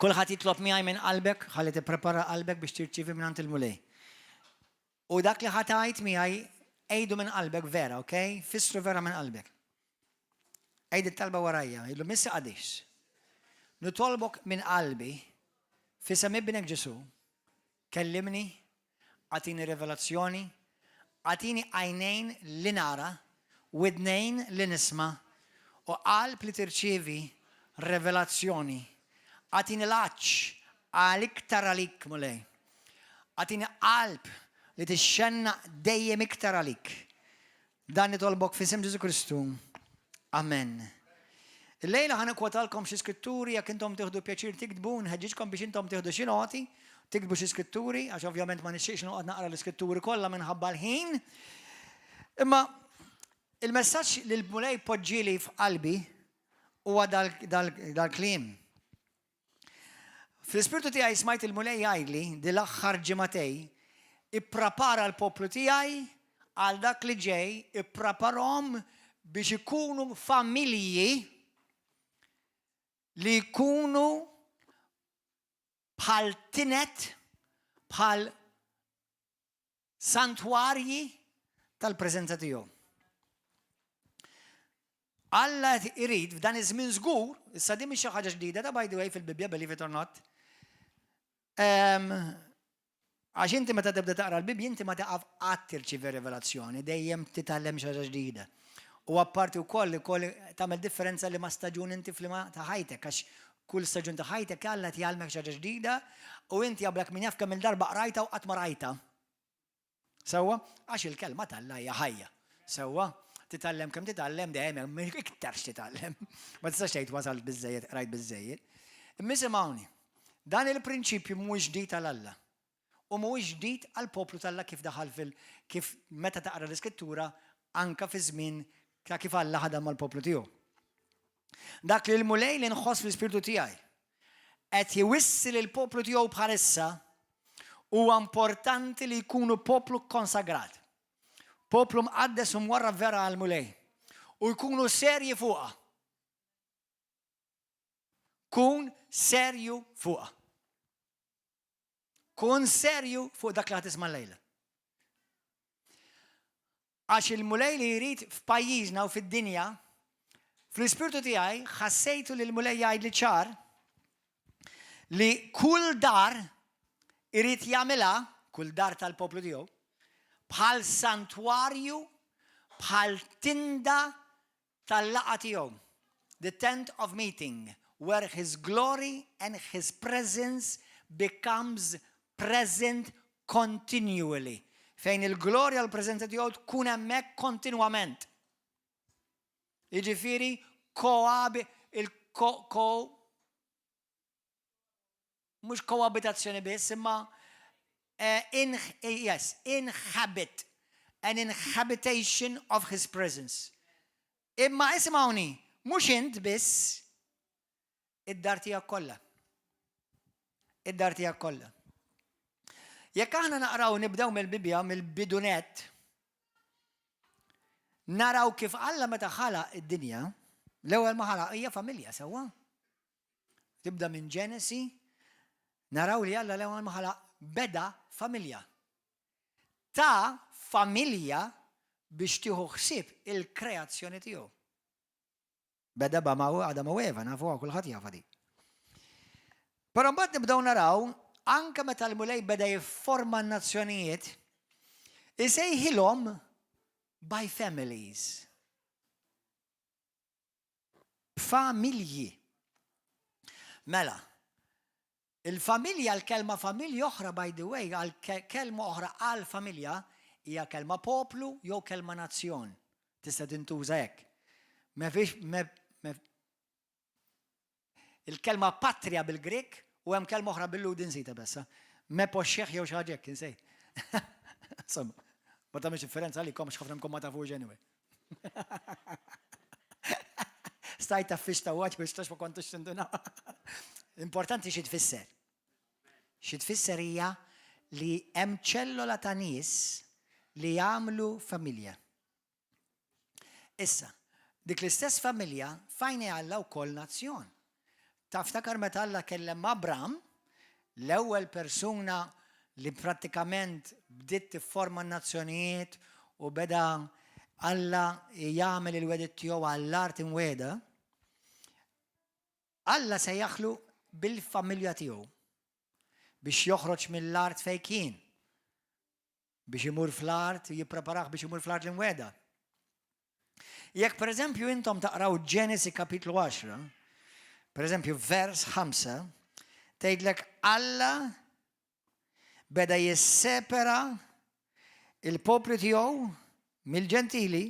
Kulħadd jitlob miegħi minn qalbek, ħalli tipprepara qalbek biex tirċievi minn il-Mulej. U dak li ħa tgħid miegħi għidu minn qalbek vera, ok? Fissru vera minn qalbek. Għid it-talba warajja, għidlu Missier Qaddis. Nitolbok minn qalbi, f'isem ibnek Ġesù, kellimni, agħtini rivelazzjoni, agħtini għajnejn li nara, widnejn li nisma, u qalb li tirċievi rivelazzjoni. Agħtini l-għatx għal iktar għalik, Mulej. Agħtini qalb li tixxennaq dejjem iktar għalik. Dan nitolbok f'isem Ġesù Kristu. Amen. Illejla ħa nikkwotalkom xi skritturi jekk intom tieħdu pjaċir tiktbu, nħeġġiġkom biex intom tieħdu xi noti, tiktbu xi skritturi, għax ovvjament ma nixtieqx noqgħod naqra l-iskritturi kollha minħabba l-ħin. Imma il-messaġġ li l-Mulej poġġieli f'qalbi huwa dal-kliem. Fl-ispirtu tiegħi smajt il-Mulej jgħidli dil-aħħar ġimagħtejn, ipprepara l-poplu tiegħi għal dak li ġej, ippreparahom biex ikunu familji li jkunu bħal tined, bħal santwarji tal-preżenza tiegħu. Alla irid f'dan iż-żmien żgur, issa din mhix xi ħaġa ġdida ta' by the way fil-Bibbja, believe it or not. Għax inti meta tibda taqra l-Bibbja inti ma taqaf qatt tirċievi rivelazzjoni, dejjem titgħallem xi ħaġa ġdida. U apparti wkoll ukoll tagħmel differenza li ma staġun inti flima ta' ħajtek, għax kull staġun ta' ħajtek Alla jgħallmek xi ħaġa ġdida u inti jablek min jaf kemm il-darba qrajta u qatt ma rajta. Sewwa, għax il-kelma t'Alla hija ħajja. Sewwa, titgħallem kemm titgħallem dejjem hemm iktar x'titgħallem. Ma tistax tgħid wasalt biżejjed, qrajt biżejjed. Imma isimgħuni, dan il-prinċipju mhuwiex ġdid għal Alla. U mhuwiex ġdid għall-poplu t'Alla kif daħal fil kif meta taqra l-Iskrittura anka fi żmien ta' kif Alla ħadem mal-poplu tiegħu. Dak li l-Mulej li nħoss fl-ispirtu tiegħi qed jwissi lill-poplu tiegħu bħalissa huwa importanti li jkunu poplu konsagrat. Poplu mqaddes u mwarrab vera għal-Mulej. U jkunu serji fuqha. Kun serju fuqha. Kun serju fuq dak li ħa tisma' llejla. Għax il-Mulej li jrid f'pajjiżna u fid-dinja, fl-ispirtu tiegħi ħassejtu li l-Mulej jgħid li ċar li kull dar irid jagħmilha, kull dar tal-poplu tiegħu, bħal santwarju, bħal tinda tal-laqgħa tiegħu. The tent of meeting, where his glory and his presence becomes present continually. Fejn il-glorja l-preżenza tiegħu tkun hemmhekk kontinwament. Jiġifieri koabi il-ko ko mhux koabitazzjoni biss, imma in, yes, inhabit, an inhabitation of his presence. Imma isimgħuni, mhux int biss, id-dar tiegħek kollha. Id-dar tiegħek kollha. Jekk aħna naqraw nibdew mill-Bibja mill-bidu nett, naraw kif Alla meta ħalaq id-dinja, l-ewwel ma ħalaq hija familja sewwa. Tibda minn Ġenesi, naraw li Alla l-ewwel ma ħalaq beda familja. Ta' familja biex tieħu ħsieb il-kreazzjoni tiegħu. Beda ba ma' Adam u Eva, nafuha kulħadd jafha di. Però mbagħad nibdew naraw anke meta l-Mulej beda jifforma n-nazzjonijiet, isejħilhom by families. Familji. Mela, il-familja, l-kelma familja oħra, by the way, għal kelma oħra għal familja hija kelma poplu jew kelma nazzjon. Tista' tintuża hekk. Me fix me, me il-kelma patria bil-Grek u hemm kelma oħra bil-Lhud insita bessa. Me poxxeħ jew xi ħaġa hekk insejt. Insomma, ma tagħmilx differenza għalikom għax ħafna minnkom ma tafux anyway. Stajt taffix ta' għax biex ma kontux tinduna. Importanti xi tfisser. Xi tfisser hija li hemm ċellola ta' nies li jagħmlu familja. Issa, dik l-istess familja f'għajnejn Alla wkoll nazzjon. Taftakar meta Alla kellem Abram, l-ewwel persuna li prattikament bdiet tifforma n-nazzjonijiet u beda Alla jagħmel il-wegħdiet tiegħu għall-art imwiegħda, Alla sejjaħlu bil-familja tiegħu biex joħroġ mill-art fejn kien, biex imur fl-art, jippreparah biex imur fl-art l-imwiegħda. Jekk per eżempju intom taqraw Ġenesi kapitlu 10, per eżempju vers 5, tgħidlek Alla beda jissepera il-poplu tiegħu mill-ġentili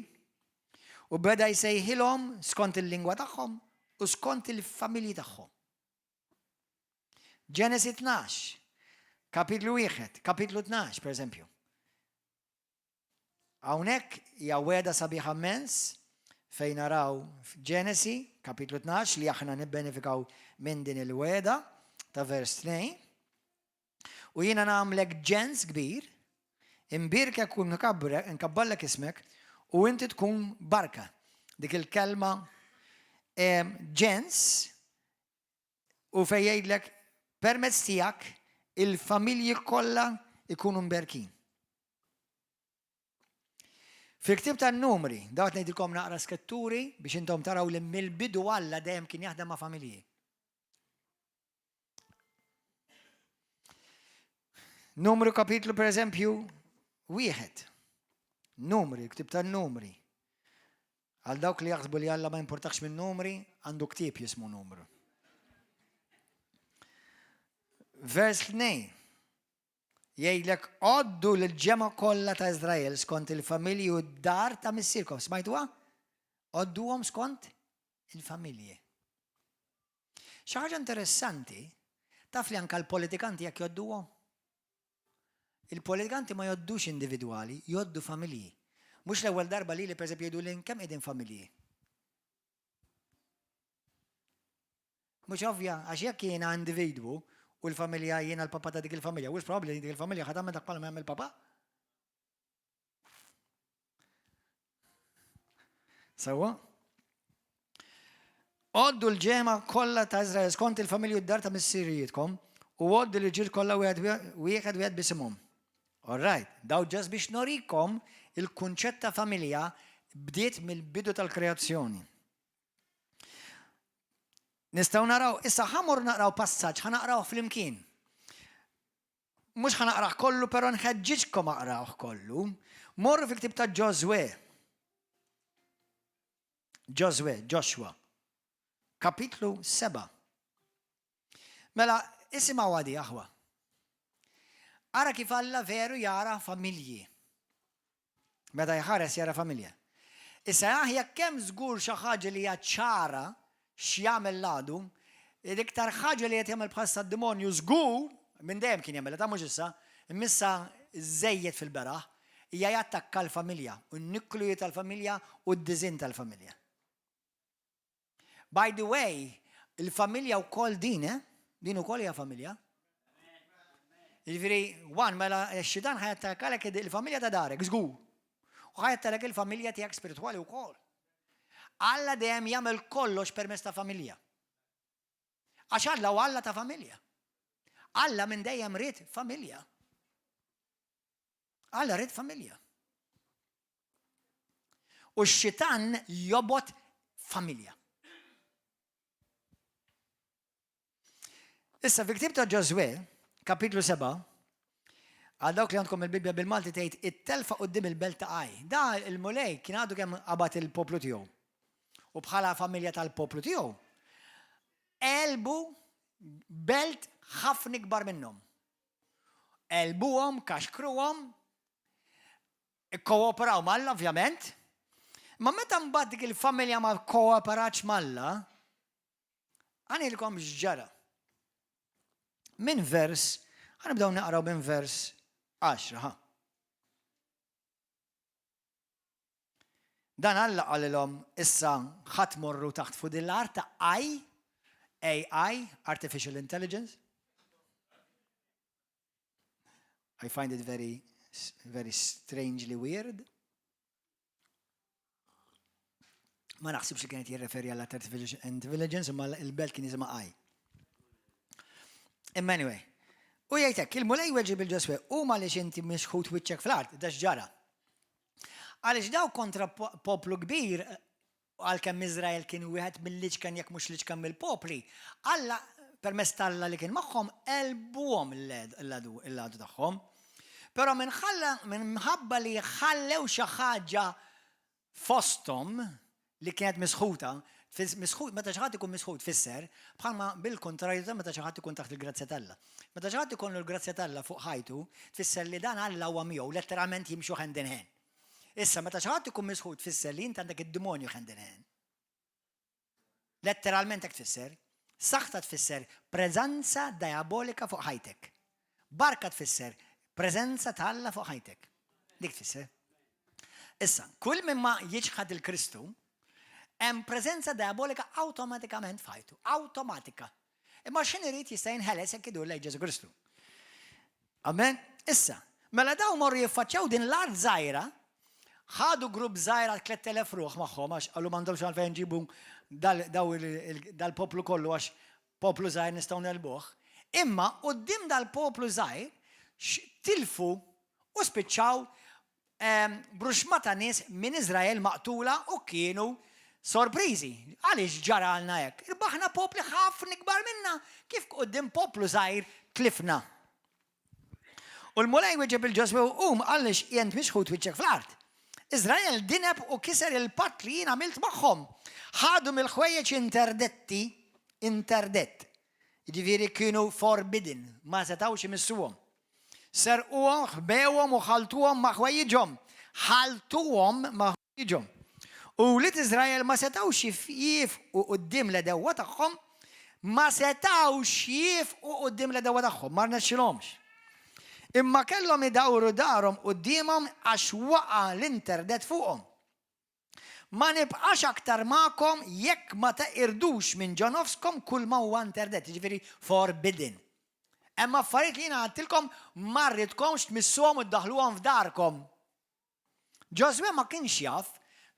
u beda jsejħilhom skont il-lingwa tagħhom u skont il-familji tagħhom. Ġenesi 12, kapitlu 1, kapitlu 12, per eżempju. Hawnhekk hija wegħda sabiħa mmens fejn naraw f'Ġenesi, kapitlu 12, li aħna nibbenefikaw minn din il-wegħda ta' vers 2. U jiena nagħmlek ġens kbir, imbierkek u nkabbarlek ismek, u inti tkun barka. Dik il-kelma ġens u fejn jgħidlek permezz tiegħek il-familji kollha jkunu mberkin. Fil-ktib tan-numri, dawt ngħidilkom naqra skritturi biex intom taraw li mill-bidu Alla dejjem kien jaħdem ma' familji. Numru kapitlu per eżempju wieħed. Numri, ktib tan-numri. Għal dawk li jaħsbu li Alla ma jimpurtax minn numri, għandu ktieb jismu numru. Vers 2 jgħidlek għoddu l-ġemgħa kollha ta' Iżrael skont il-familji u d-dar ta' missierkom. Smajtuha? Għodduhom skont il-familji. Xi ħaġa interessanti, taf li anka l-politikanti jekk jgħodduhom? Il-politikanti ma jgħoddux individwali, jgħoddu familji. Mhux l-ewwel darba li li pereżempju jgħidu li kemm qegħdin familji. Mhux ovvja, għax jekk jiena individwu u l-familja jiena l-papa ta' dik il-familja, u probabbli dik il-familja ħa tagħmel dak bħalma jagħmel papa. Sewwa? Għoddu l-ġema kollha ta' Iżrael skont il-familji u d-dar ta' missirijietkom u għoddu l-irġiel kollha wieħed wieħed wieħed bisimhom. All right, daw ġas biex norikom il-kunċett ta' familja bdiet mill-bidu tal-kreazzjoni. Nistgħu naraw, issa ħamur naqraw passaġġ, ħa naqraw flimkien. Mhux ħa naqrah kollu però nħeġġiġkom aqrawh kollu. Morru fil-ktieb ta' Ġożwè. Ġożwè, Joshua. Kapitlu 7. Mela, isimgħu għadi aħwa. Ara kif Alla veru jara familji. Meta jħares jara familja. Issa jekk hemm żgur xi ħaġa li hija ċara x'jagħmel l-għadu, l-iktar ħaġa li qed jagħmel bħalissa d-demonju żgur, minn dejjem kien jagħmilha ta' mhux issa, imma issa żejjed fil-beraħ, hija jattakka l-familja, u n-nukleu tal-familja u d-diżinn tal-familja. By the way, il-familja wkoll din, eh? Din ukoll hija familja. Jiġifieri, one, mela x-xitan ħa jattakkalek il-familja ta' darek, żgur. U ħa jattakkalek il-familja tiegħek spiritwali wkoll. Alla dejjem jagħmel kollox permezz ta' familja. Għax Alla u Alla ta' familja. Alla minn dejjem ried familja. Alla ried familja. U x-xitan jobot familja. Issa fi ktib ta' Ġożwè, kapitlu 7, għal dawk li għandkom il-Bibbja bil-Malti tgħid it-telfa quddiem il-belt ta' Għaj. Da il-Mulej kien għadu kemm qabad il-poplu tiegħu. U bħala familja tal-poplu tiegħu, għelbu belt ħafna ikbar minnhom. Għelbuhom, kaxkruhom, ikkooperaw m'Alla ovvjament. Ma meta mbagħad dik il-familja ma kooperatx m'Alla, Għanilkom x'ġara. Minn vers, ħanibdew naqraw minn vers 10, ha. Dan Alla qalilhom issa ħadd morru taħt fuq din l-art ta' AI, AI, Artificial Intelligence. I find it very, very strangely weird. Ma naħsibx li kienet jirreferi għall artificial intelligence, imma il-belt kien jisimha AI. Imma anyway. U jgħid hekk, il-Mulej weġib il-Ġoswe, u għaliex inti misħut wiċċek fl-art, da x'ġara. Għaliex daw kontra poplu kbir, għalkemm Iżrael kien wieħed mill-iċken jekk mhux l-iċken mill-popli, Alla permezz t'Alla li kien magħhom għelbuhom l-għadu tagħhom. Però minħabba li ħallew xi ħaġa fosthom li kienet misħuta, misħut, meta xi ħadd ikun misħut tfisser bħalma bil-kuntrarju ta' meta xi ħadd ikun taħt il-grazzja t'Alla. Meta xi ħadd ikollu l-grazzja t'Alla fuq ħajtu, tfisser li dan Alla huwa miegħu, letteralment jimxu hand in hand. Issa, meta xi ħadd ikun misħut tfisser li int għandek id-demonju hand in hand. Letteralment hekk tfisser. Saħta tfisser preżenza diabolika fuq ħajtek. Barka tfisser preżenza ta' Alla fuq ħajtek. Dik tfisser. Issa, kull min ma jiċħad il-Kristu, hemm preżenza diabolika awtomatikament f'ħajtu. Awtomatika. Imma x'in irid jista' jinħeles jekk idur lejn Ġesu Kristu. Amen? Issa, mela dawn marru jiffaċċjaw din l-art żgħira, ħadu grupp żgħir għal 3000 ruħ magħhom għax qalu m'għandhomx għalfejn ġibu dal-poplu kollu għax poplu żgħir nistgħu negħlbuh. Imma quddiem dal-poplu żgħir tilfu u spiċċaw bruxma ta' nies minn Iżrael maqtula u kienu sorpriżi. Għaliex ġaralna hekk? Irbaħna popli ħafna ikbar minna, kif quddiem poplu żgħir tlifna? U l-Mulej wieġeb lil Ġożwè, Qum, għaliex int mixħut wiċċek fl-art. Iżrael dineb u kiser il-patt li jien għamilt magħhom. Ħadu mill-ħwejjeġ interdetti, interdett, jiġifieri kienu forbidden, ma setgħux imissuhom. Serquhom, ħbewhom u ħalltuhom ma' ħwejjiġhom. Ħalltuhom ma' ħwejjiġhom. U wlied Iżrael ma setgħux jiefqu quddiem l-għedewwa tagħhom, ma setgħux jiefqu quddiem l-għedewwa tagħhom, ma rnexxilhomx. Imma kellhom idawru darhom quddiemhom għax waqa' l-interdett fuqhom. Ma nibqax aktar magħkom jekk ma teqirdux minn ġo nofskom kull ma huwa interdett, jiġifieri forbidden. Hemm affarijiet li jiena għedtilkom ma rridkomx tmissuhom u ddaħħluhom f'darkom. Ġożwè ma kienx jaf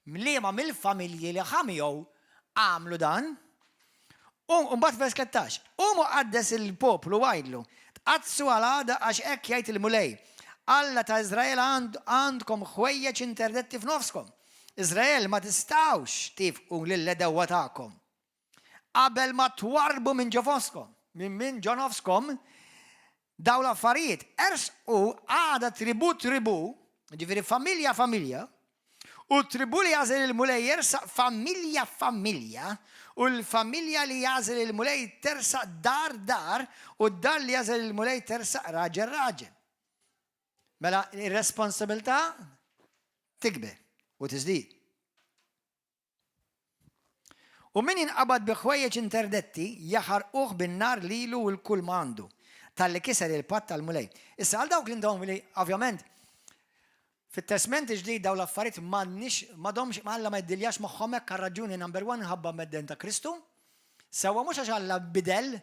liema mill-familji li ħa miegħu għamlu dan. U mbagħad vers 13, Qum u qaddes il-poplu u għidlu, Tqaddsu għal għada għax hekk jgħid il-Mulej, Alla ta' Iżrael għandkom ħwejjeġ interdetti f'nofskom. Iżrael ma tistgħux tifqu lill-għedewwa tagħkom. Qabel ma twarrbu minn ġo foskom, minn ġo nofskom, dawn l-affarijiet, ersqu għada tribù tribù, ġifieri familja familja, U t-tribù li jagħżel il-Mulej jersaq familja familja, u l-familja li jagħżel il-Mulej tersaq dar dar, u d-dar li jagħżel il-Mulej tersaq raġel raġel. Mela, ir-responsabilità tikber u tiżdied. U min jinqabad bi ħwejjeġ interdetti, jaħarquh bin-nar lilu u 'l kull ma għandu, talli kiser il-patt tal-Mulej. Issa għal dawk li intom li, ovvjament, fit-Testment il-Ġdid dawn l-affarijiet m'għandniex, m'għadhomx, Alla ma jiddiljax magħhom hekk għar-raġuni number one minħabba medden ta' Kristu. Sewwa mhux għax Alla bidel,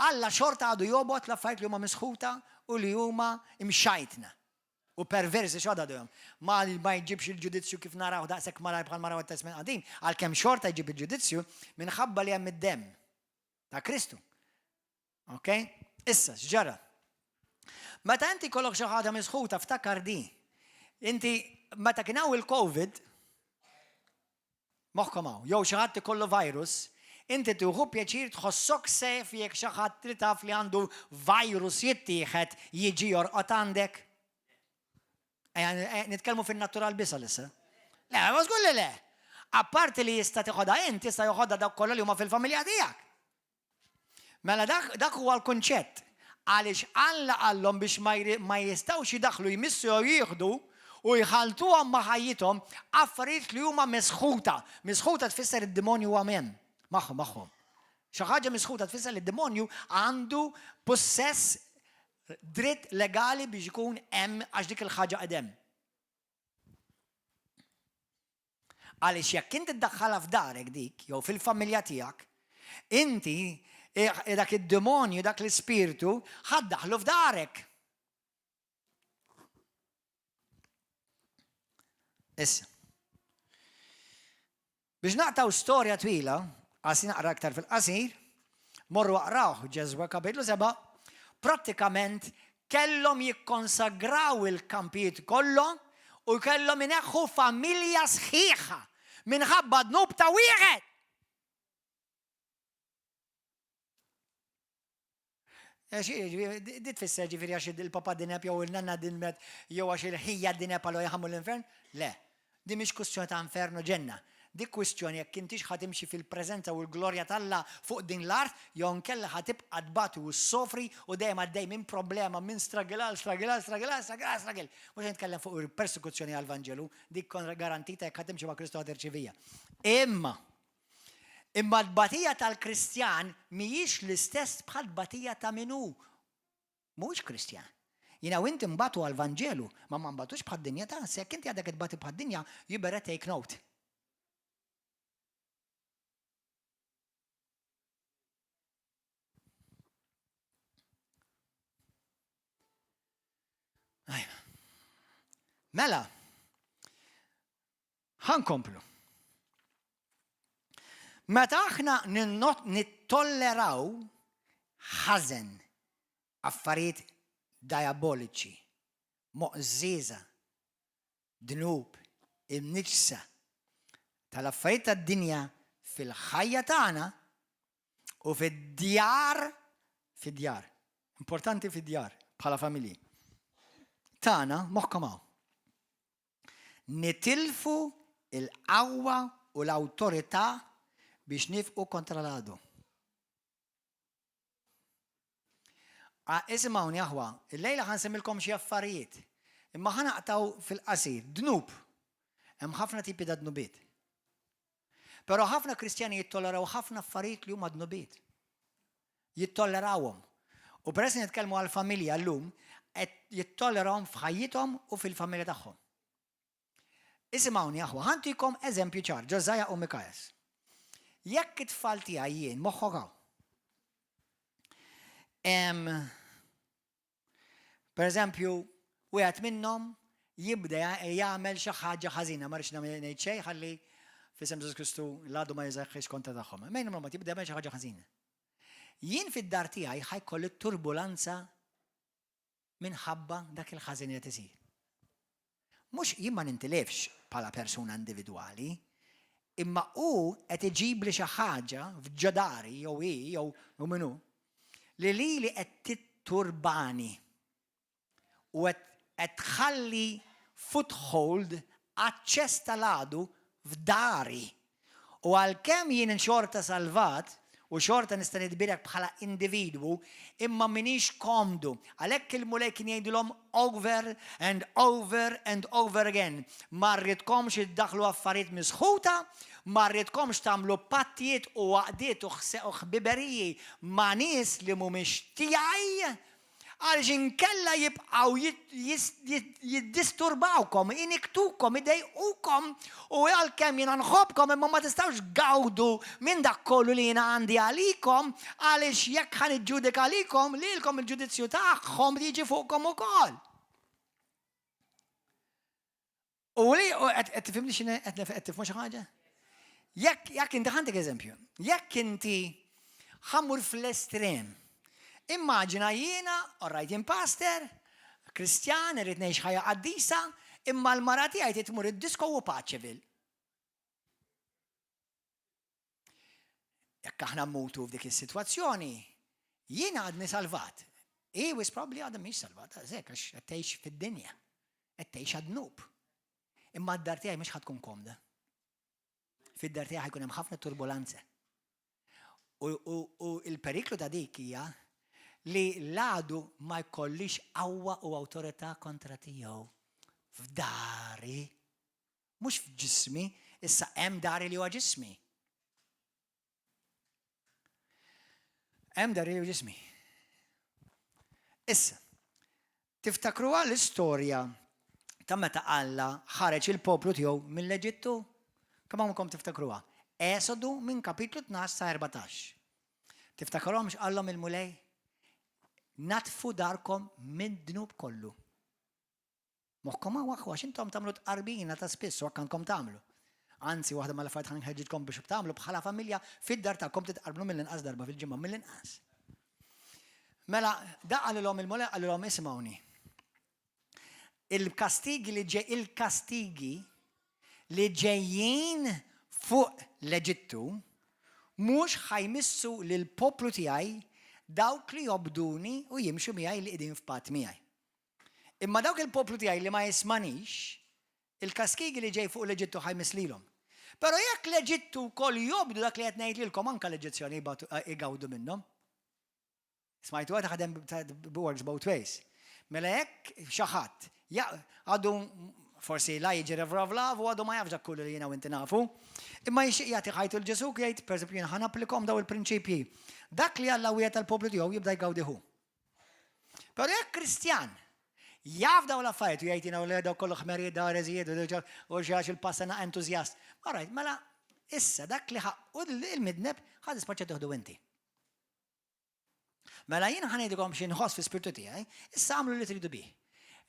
Alla xorta għadu jobgħod l-affarijiet li huma misħuta u li huma mxajtna. U perversi x'għad għadhom. Ma ma jġibx il-ġudizzju kif narawh daqshekk malajr bħal ma raw it-Testment Qadim, għalkemm xorta jġib il-ġudizzju minħabba li hemm id-demm ta' Kristu. Ok? Issa, x'ġara? Meta inti kollok xi ħaġa misħuta ftakar di. Inti meta kien hawn il-COVID, Moħħkom hawn. Jew xi ħadd ikollu virus, inti tieħu pjaċir tħossok safe jekk xi ħadd li taf li għandu virus jittieħed jiġi jorqod għandek? Ejja nitkellmu fin-natural biss għalissa. Le, ma żgur li le. Apparti li jista' tiħodha int, jista' joħodha dawk kollha li huma fil-familja tiegħek. Mela dak, dak huwa l-kunċett. Għaliex Alla qallhom biex ma, ma jistgħux jidaħħlu jmissu jew jieħdu u jħalltuhom ma' ħajjithom affarijiet li huma misħuta. Misħuta tfisser id-demonju huwa hemm magħhom magħhom. Xi ħaġa misħuta tfisser li d-demonju għandu possess dritt legali biex ikun hemm għax dik il-ħaġa qed hemm. Għaliex jekk inti ddaħħalha f'darek dik, jew fil-familja tiegħek, inti eh, dak id-demonju, dak l-ispirtu, ħa ddaħħlu f'darek. Issa. Biex naqtaw storja twila, għasi naqra aktar fil-qasir, morru aqrawh Ġeżwa kapitlu 7. Prattikament kellhom jikkonsagraw il-kampijiet kollha u kellhom ineħħu familja sħiħa minħabba dnub ta' wieħed. Eh, di tfisser ġifieri għax il-papa dineb jew il-nanna dinbet jew għax il-ħija dineb għal jħammu l-infern? Le. Di mhix kwistjoni ta' infern u ġenna. Di kwistjoni jekk intix ħa timxi fil-preżenza u l-glorja t'Alla fuq din l-art jew inkella ħa tibqa' tbati u ssofri u dejjem għaddej minn problema minn struggle għal struggle għal struggle għal struggle għal struggle. Mhux qed nitkellem fuq il-persekuzzjoni għall-Vanġelu, dik garantita jekk ħa timxi ma' Kristu ħa tirċivija. Imma Imma t-tbatija tal-Kristjan mhijiex l-istess bħat-tbatija ta' min hu mhuwiex Kristjan. Jiena u inti nbatu għall-Vanġelu, ma ma nbatux bħad-dinja ta' se jekk inti għadek tbati bħad-dinja, you better take note. Mela, Ħa nkomplu. Meta aħna nittolleraw ħażen, affarijiet diaboliċi, moqżieża, dnub, imniġġsa tal-affarijiet tad-dinja fil-ħajja tagħna u fid-djar, fid-djar, importanti fid-djar bħala familji tagħna moħħkom hawn. Nitilfu l-qawwa u l-awtorità biex nifqu kontra l-għadu. Isimgħuni aħwa, illejla ħa nsemmilkom xi affarijiet, imma ħa naqtgħu fil-qasir. Dnub. Hemm ħafna tipi ta' dnubiet. Però ħafna Kristjani jittoleraw ħafna affarijiet li huma dnubiet. Jittollerawhom. U peress li nitkellmu għall-familja llum, qed jittollerawhom f'ħajjithom u fil-familja tagħhom. Isimgħuni aħwa, ħantikom eżempju ċar, Ġożaja u Mikajas. Jekk it-tfal tiegħi jien moħħok hawn. Per eżempju, wieħed minnhom jibda jagħmel xi ħaġa ħażina, ma rridx nagħmel ngħid xejn ħalli f'isem Ġesu Kristu l-għadu ma jeżaħħix kontra tagħhom. Mejn ma jibda jagħmel xi ħaġa ħażina. Jien fid-dar tiegħi ħajkolli turbulanza minħabba dak il-ħażin li qed isir. Mhux jien ma nintilifx bħala persuna individwali, imma hu qed iġibli xi ħaġa f'ġo dari jew hi jew min hu li lili qed titturbani u qed tħalli foothold aċċess tal-għadu f'dari. U għalkemm jien xorta salvat u xorta nista' nitbierek bħala individwu, imma m'iniex komdu. Għalhekk il-Mulej kien jgħidilhom over and over and over again, ma rridkomx iddaħħlu affarijiet misħuta, ma rridkomx tagħmlu pattijiet u għaqdiet u ħbiberiji ma' nies li mhumiex tiegħi, Għaliex inkella jibqgħu jiddisturbawkom, iniktukom, idejqukom u għalkemm jiena nħobbkom imma ma tistgħux tgawdu minn dak kollu li jiena għandi għalikom għaliex jekk ħa niġġudika għalikom, lilkom il-ġudizzju tagħhom jiġi fuqkom ukoll. U li, qed tifhimni x'inhi qed tifhmu xi ħaġa? Jekk jekk inti ħantik eżempju, jekk inti ħammur fl-estrem, immaġina jiena, all right, jien pastor, Kristjan, irrid ngħix ħajja qaddisa, imma l-mara tiegħi tmur id-disko u Paceville. Jekk aħna mmutu f'dik is-sitwazzjoni, jien għadni salvat. Hi wis probabbli għadha mhix salvata, żek għax qed tgħix fid-dinja, qed tgħix għad-dnub. Imma d-dar tiegħi mhix ħa tkun komda. Fid-dar tiegħi ħajkun hemm ħafna turbulanza. U il-periklu ta' dik hija li l-għadu ma jkollix qawwa u awtorità kontra tiegħu f'dari. Mhux f'ġismi, issa hemm dari li huwa ġismi. Hemm dari li huwa ġismi. Issa, tiftakruha l-istorja ta' meta Alla ħareġ il-poplu tiegħu mill-Eġittu? Kemm hawnkom tiftakruha? Esodu minn kapitlu 12 sa 14. Tiftakarhom x'qallhom il-Mulej? Natfu darkom minn dnub kollu. Moħħkom hawn aħwa għax intom tagħmlu tqarbina ta' spiss u hekk għandkom tagħmlu. Anzi, waħda mal-affarijiet ħa nħeġġiġkom biex tagħmlu bħala familja fid-dar tagħkom titqarbnu mill-inqas darba fil-ġimgħa, mill-inqas. Mela, da qalilhom il-Mulej qalilhom isimgħuni. Il-kastigi li ġej il-kastigi li ġejjin fuq l-Eġittu mhux ħa jmissu lill-poplu tiegħi dawk li jobduni u jimxu miegħi li qegħdin f'patt miegħi. Imma dawk il-poplu tiegħi li ma jismanix, il-kastigi li ġej fuq l-Eġittu ħa jmiss lilhom. Però jekk l-Eġittu wkoll jobdu dak li qed ngħid lilkom anke l-Eġizzjoni jgawdu minnhom. Smajtuha taħdem works both ways. Mela jekk xi ħadd għadu forsi la jiġi River of Love u għadu ma jafx dak kollu li jiena u inti nafu, imma jixtieq jagħti ħajtu l Ġesù jgħid pereżempju jien ħa napplikhom daw il-prinċipji. Dak li Alla wiegħed tal-poplu tiegħu jibda jgawdi hu. Però jekk Kristjan jaf daw l-affarijiet u jgħid jiena u daw kollu ħmerijiet daw ereżijiet u xi il-passa entużjast. Alright, mela issa dak li ħaqqu il-midneb ħa tispaċċa toħdu inti. Mela jiena ħa ngħidilkom xi nħoss fl-ispirtu tiegħi, issa agħmlu li tridu bih.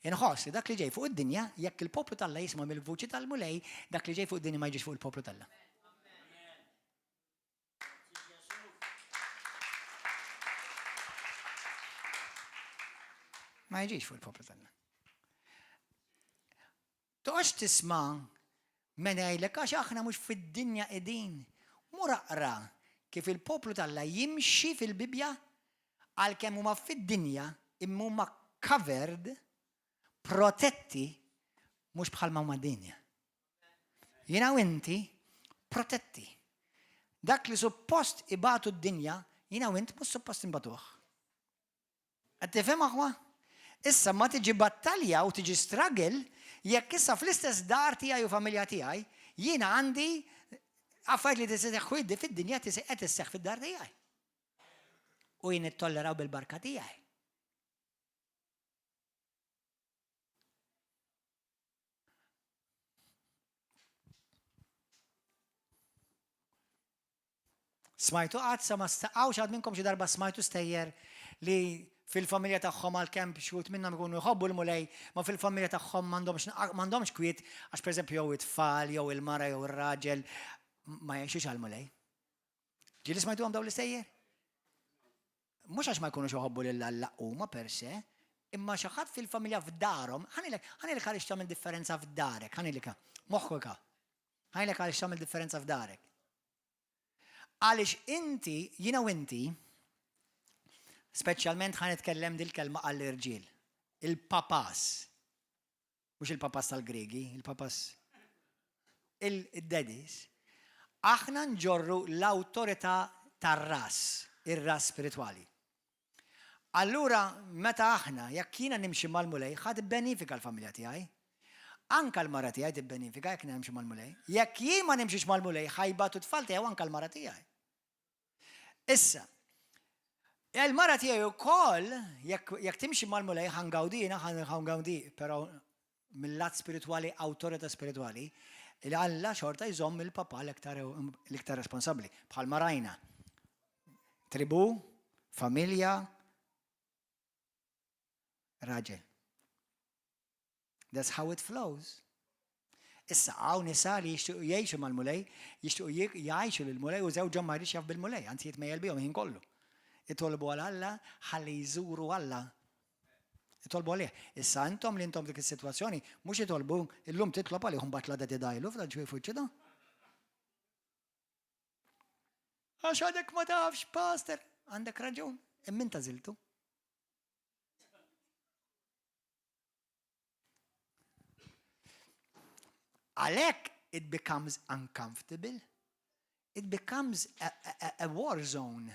Inħoss li dak li ġej fuq id-dinja, jekk il-poplu t'Alla jisma' mill-vuċi tal-Mulej, dak li ġej fuq id-dinja ma jiġix fuq il-poplu t'Alla. Ma jiġix fuq il-poplu t'Alla. Toqgħodx tisma' min jgħidlek għax aħna mhux fid-dinja qegħdin. Mur aqra kif il-poplu t'Alla jimxi fil-Bibbja għalkemm huma fid-dinja imma huma covered, protetti mhux bħalma huma d-dinja. Jiena u inti protetti. Dak li suppost ibatu d-dinja, jiena u int mhux suppost inbatuh. Qed tifhem aħwa? Issa ma tiġi battalja u tiġi struggle jekk issa fl-istess dar tiegħi u familja tiegħi jiena għandi affarijiet li tiseħħu fid-dinja qed isseħħ fid-dar tiegħi. U jien nittolleraw bil-barka tiegħi. Smajtu qatt sa ma staqgħux għad minnkom xi darba smajtu stejjer li fil-familja tagħhom għalkemm xi wħud minnhom ikunu jħobbu l-Mulej, ma fil-familja tagħhom m'għandhomx m'għandhomx kwiet għax pereżempju jew it-tfal jew il-mara jew ir-raġel ma jgħixux għall-Mulej. Ġieli smajtuhom dawn l-istejjer? Mhux għax ma jkunux iħobbu lil Alla huma per se, imma xi ħadd fil-familja f'darhom, ħanilek, ħanilek għaliex tagħmel differenza f'darek, ħanilek, moħħok ħanilek għaliex tagħmel differenza f'darek. Għaliex inti, jiena u inti, speċjalment ħa nitkellem dil-kelma għall-irġiel, il-papas, mhux il-papas tal-Griegi, il-papas il-daddies, aħna nġorru l-awtorità tar-ras, ir-ras spiritwali. Allura, meta aħna, jekk jiena nimxi mal-Mulej, ħa tibbenifika l-familja tiegħi. Anka l-mara tiegħi tibbenifika jekk nimxi mal-Mulej. Jekk jien ma nimxix mal-Mulej, ħa jbatu t-tfal tiegħi u anka l-mara tiegħi. Issa, il-mara tiegħi wkoll, jekk timxi mal-Mulej, ħa ngawdi jiena, ħa ngawdi, però mill-lat spiritwali, awtorità spiritwali, li Alla xorta jżomm il-papa l-iktar responsabbli, bħalma rajna. Tribu, familja, raġel. That's how it flows. Issa hawn nisa li jixtiequ jgħixu mal-Mulej, jixtiequ jgħixu lill-Mulej u żewġhom ma jridx jaf bil-Mulej, anzi jitmejjel bihom ħin kollu. Itolbu għal Alla ħalli jżuru Alla. Itolbu għalih. Issa intom li intom dik is-sitwazzjoni mhux itolbu illum titlob għalih mbagħad l-għada tidajlu f'dan ġwiefu fuċċida. Għax għadek ma tafx, pastor, għandek raġun, imma inta żiltu. Għalhekk it becomes uncomfortable. It becomes a, a, a war zone.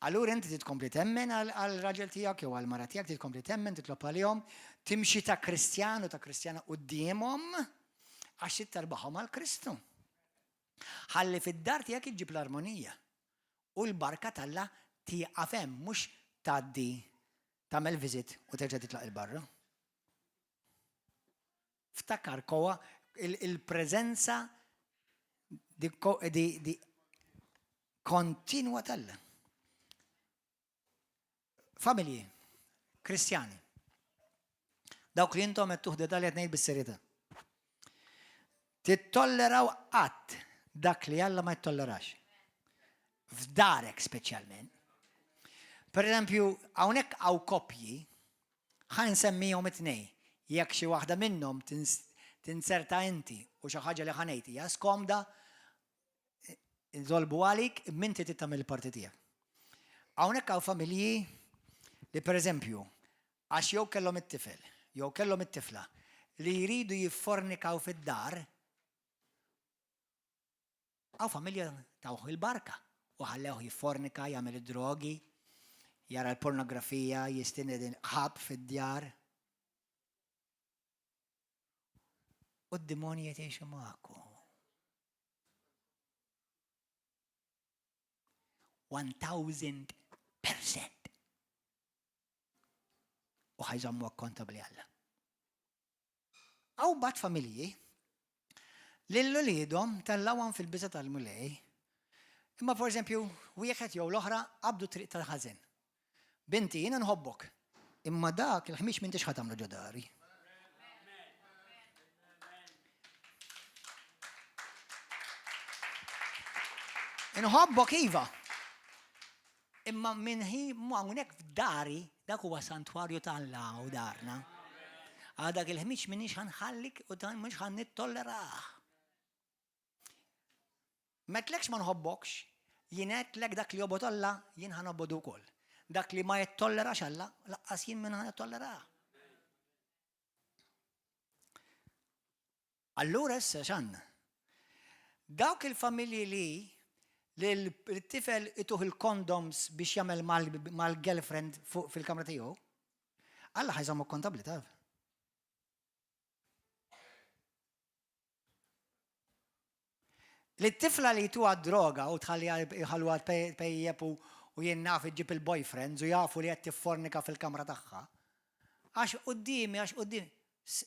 Allura inti titkompli temmen għal raġel tiegħek jew għal mara tiegħek, titkompli temmen, titlob għalihom, timxi ta' Kristjan u ta' Kristjana quddiemhom għax tittarbaħhom għal Kristu. Ħalli fid-dar tiegħek iġġib l-armonija. U l-barka t'Alla tieqaf hemm, mhux tgħaddi tagħmel visit u terġa' titlaq 'il barra. Ftakar kowa il-preżenza di, di, di kontinwa t'Alla. Familji, Kristjani, dawk li intom qed tuħdu dal qed ngħid bis-serjetà. Tittolleraw qatt dak li Alla ma jittollerax. F'darek speċjalment. Per eżempju, hawnhekk hawn koppji, ħa nsemmihom it-tnej, jekk xi waħda minnhom tinzerta inti u xi ħaġa li ħa ngħid hija skomda, nitolbu għalik imma inti trid tagħmel il-parti tiegħek. Hawnhekk hawn familji li per eżempju, għax jew kellhom it-tifel, jew kellhom it-tifla li jridu jiffornikaw fid-dar, Hawn familja tawh il-barka u ħallewh jiffornika, jagħmel id-drogi, jara l-pornografija, jistieden il-ħab fid-djar. U d-demonji qed jgħixu magħkom. 1000%. U ħa jżommu akkontabli Alla. Hawn bat familji li l-uliedhom tellgħuhom fil-biża' tal-Mulej, imma for eżempju, wieħed jew l-oħra qabdu triq tal-ħażen. Binti, jiena nħobbok, imma dak il-ħmieġ m'intix ħa tagħmlu ġo dari. Inħobbok iva. Imma minn hi hawnhekk f'dari dak huwa santwarju ta' Alla u darna. Għal dak il-ħmiġ minix ħanħallik u dan mhux ħan nittollerah. Metlekx ma nħobbokx, jien għedtlek dak li jobgħod Alla, jien ħa nobgħodu wkoll. Dak li ma jittollerax Alla, laqqas jien minn ħa nittollerah. Allura issa x'għandna? Dawk il-familji li l-tifel ituh il-condoms biex jagħmel mal-girlfriend fuq fil-kamra tiegħu, Alla ħa jżommu kontabbli taf. Li t-tifla li jtuha droga u tħalli jħalluha tpejjep u jien naf iġġib il-boyfriends u jafu li qed tiffornika fil-kamra tagħha. Għax quddiemi, għax quddiemi.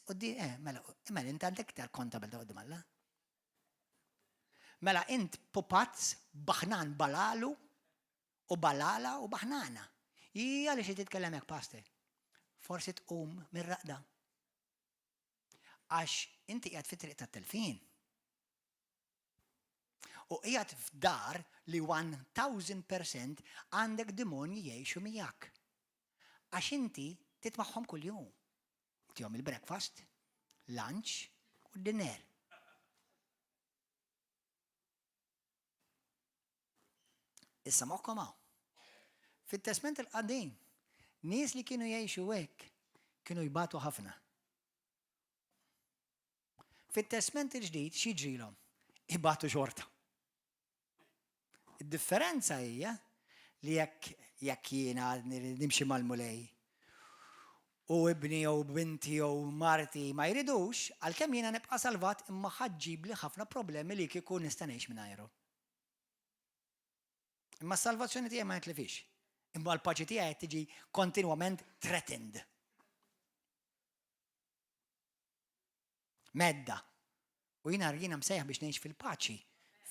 Quddiemi, eh, mela, mela int għandek iktar kontabilità quddiem Alla. Mela int pupazz baħnan balalu u balala u baħnana. Hija li xi titkellem hekk pastor. Forsi tqum mir-raqda. Għax inti qiegħed fit-triq tat-telfin. U qiegħed f'dar li 1000% għandek demonji jgħixu miegħek. Għax inti titmagħhom kuljum. Tihom il-breakfast, lunch u dinner. Issa moħħkom hawn. Fit-Testment il-Qadim, nies li kienu jgħixu hekk kienu jbatu ħafna. Fit-Testment il-Ġdid x'jiġrilhom? Ibatu xorta. Id-differenza hija li jekk jekk jiena nimxi mal-Mulej u ibni jew binti jew marti ma jridux, għalkemm jiena nibqa' salvat imma ħa ġġibli ħafna problemi li kieku nista' ngħix mingħajru. Imma s-salvazzjoni tiegħi ma nitlifix. Imma l-paċi tiegħi qed tiġi kontinwament threatened. Medda. U jiena jiena msejjaħ biex ngħix fil-paċi,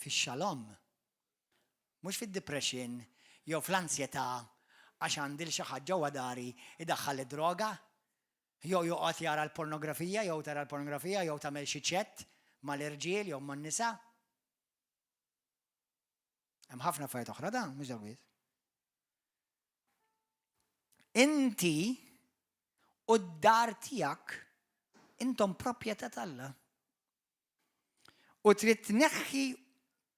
fix-shalom. Mhux fid-depression jew fl-ansjetà għax għandi l xi ħadd ġewwa dari idaħħal id-droga, jew joqgħod jara l-pornografija jew tara l-pornografija jew tagħmel xi chat mal-irġiel jew man-nisa. Hemm ħafna affarijiet oħra dan, mhux dawk biss. Inti u d-dar tiegħek intom proprjetà t'Alla. U trid tneħħi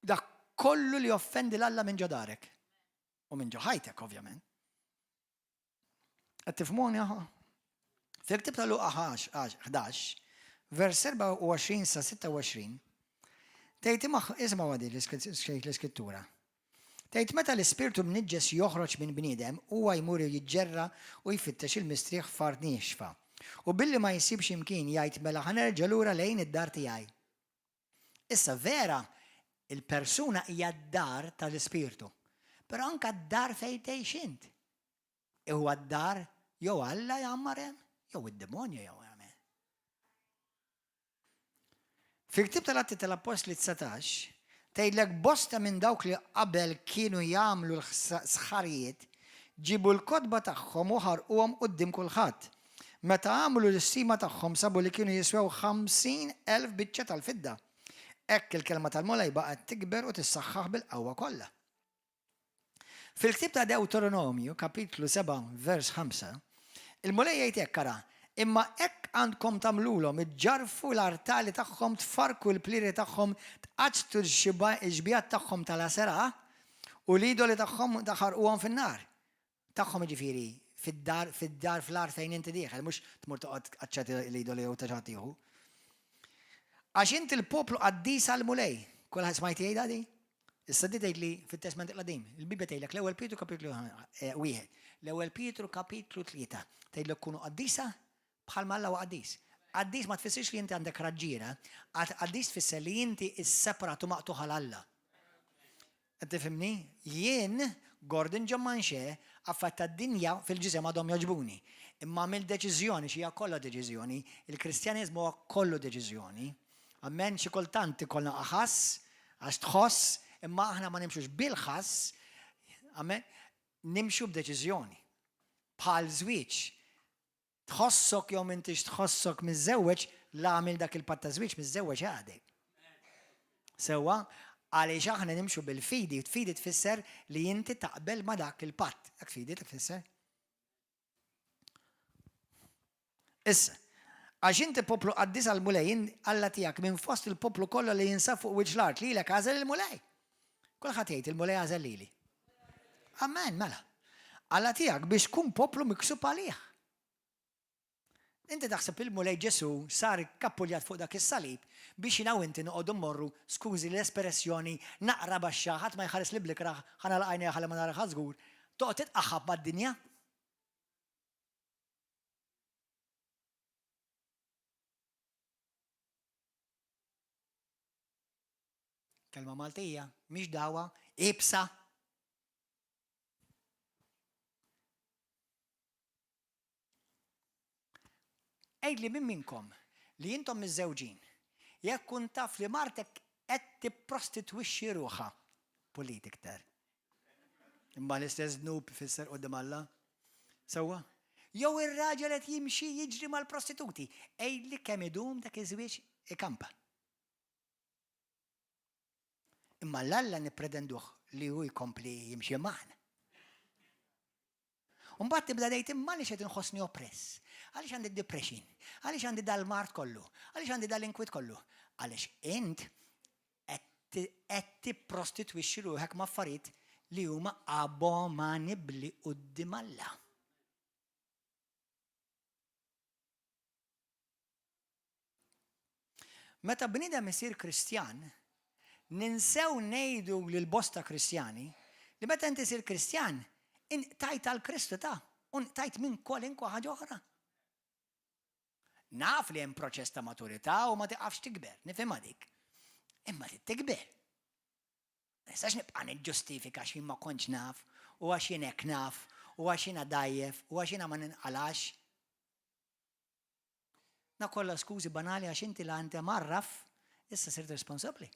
dak kollu li offendi l-Alla minn ġo darek. U minn ġo ħajtek, ovvjament. Qed tifhmuni aħwa? Fil-ktib ta' Luqa 11, vers 24 sa 26, tgħid imma isma' għadi l-iskrittura. Tgħid meta l-ispirtu mniġġes joħroġ minn bniedem, huwa jmur jiġġerra u jfittex il-mistrieħ f'art niexfa. U billi ma jsibx imkien jgħid mela ħa nerġa' lura lejn id-dar tiegħi. Issa vera, il-persuna hija d-dar tal-ispirtu, però anka d-dar fejn tgħix int. Huwa d-dar jew Alla jgħammar hemm, jew id-demonju jgħammar hemm. Fil-ktib tal-Atti tal-Appostli 19, tgħidlek bosta minn dawk li qabel kienu jagħmlu l-sħarijiet ġiebu l-kotba tagħhom u ħarquhom quddiem kulħadd. Meta għamlu l-istima tagħhom sabu li kienu jiswew 50,000 biċċa tal-fidda. Hekk il-kelma tal-Mulej baqgħet tikber u tissaħħaħ bil-qawwa kollha. Fil-ktieb ta' Dewteronomju, kapitlu 7, vers 5, il-Mulej jgħid hekk, ara, Imma hekk għandkom tagħmlulhom, iġġarrfu l-artali tagħhom, tfarrku l-plieri tagħhom, tqaċċtu x-xbihat tagħhom tal-Aserah, u l-idoli tagħhom taħarquhom fin-nar. Tagħhom jiġifieri fid-dar, fid-dar fl-art fejn inti dieħel, mhux tmur toqgħod tqaċċat l-idoli jew ta' xi ħadd ieħu. Għax inti l-poplu qaddis għall-Mulej. Kulħadd smajt jgħidha di? Issa di tgħid li fit-Testment il-Qadim, il-Bibbja tgħidlek l-ewwel Pietru kapitlu eh, wieħed, l-ewwel Pietru kapitlu tlieta, tgħidlek kunu qaddisa bħalma Alla huwa qaddis. Qaddis ma tfissirx li inti għandek raġġiera, qaddis tfisser li inti isseparat u maqtuħ għal Alla. Qed tifhimni? Jien, Gordon John Manché, affarijiet tad-dinja fil-ġisem għadhom jogħġbuni. Imma għamilt deċiżjoni, xi hija kollha deċiżjoni, il-Kristjaneżmu huwa kollu deċiżjoni. Amen, xi kultant ikollna ħass, għax tħoss, imma aħna ma nimxux bil-ħass, amen, nimxu b'deċiżjoni. Bħal żwieġ, Tħossok jew m'intix tħossok miżżewweġ, la għamilt dak il-patt ta' żwieġ miżżewweġ għadek. Sewwa, għaliex aħna nimxu bil-fidi, fidi tfisser li inti taqbel ma' dak il-patt. Dak fidi tfisser. Issa, għax inti poplu qaddis għall-Mulej, Alla tiegħek minn fost il-poplu kollha li jinsab fuq wiċċ l-art lilek għażel il-Mulej. Kulħadd jgħid il-Mulej għażel lili. Amen, mela. Alla tiegħek biex tkun poplu miksub għalih. Inti taħseb il-Mulej Ġesu sar kappuljat fuq dak is-salib biex jiena u inti noqogħdu mmorru, skużi l-espressjoni, naqra baxxa, ħadd ma jħares li blikraħ, ħa nagħlaq għajnejja ħalli ma nara ħadd żgur, toqgħod titqaħħab mad-dinja? Kelma Maltija, mhix dawa, ibsa. Għidli min minnkom li intom miżżewġin, jekk kun taf li martek qed tipprostitwixxi ruħha, pulit iktar. Imma l-istess dnub ifisser quddiem Alla. Sewwa? Jew ir-raġel qed jimxi jiġri mal-prostituti, għidli kemm idum dak iż-żwieġ ikampa. Imma l-Alla nippretenduh li hu jkompli jimxi magħna. Mbagħad tibda tgħid imma għaliex qed inħossni oppress? Għaliex għandi depression? Għaliex għandi dal-mard kollu? Għaliex għandi dal-inkwiet kollu? Għaliex int qed tipprostitwixxi ruħek ma' affarijiet li huma abomanibbli quddiem Alla. Meta bniedem isir Kristjan, ninsew ngħidu lil bosta Kristjani li meta inti sir Kristjan, inqtajt għal Kristu ta' u nqtajt minn kwalinkwa ħaġa oħra. Naf li hemm proċess ta' maturità u ma tiqafx tikber, nifhimha dik. Imma trid tikber. Ma nistax nibqa' niġġustifika għax jien ma kontx naf u għax jien hekk naf u għax jiena dgħajjef u għax jiena ma ninqalax. Na kollha skużi banali għax inti la inti marraf, issa sirt responsabbli.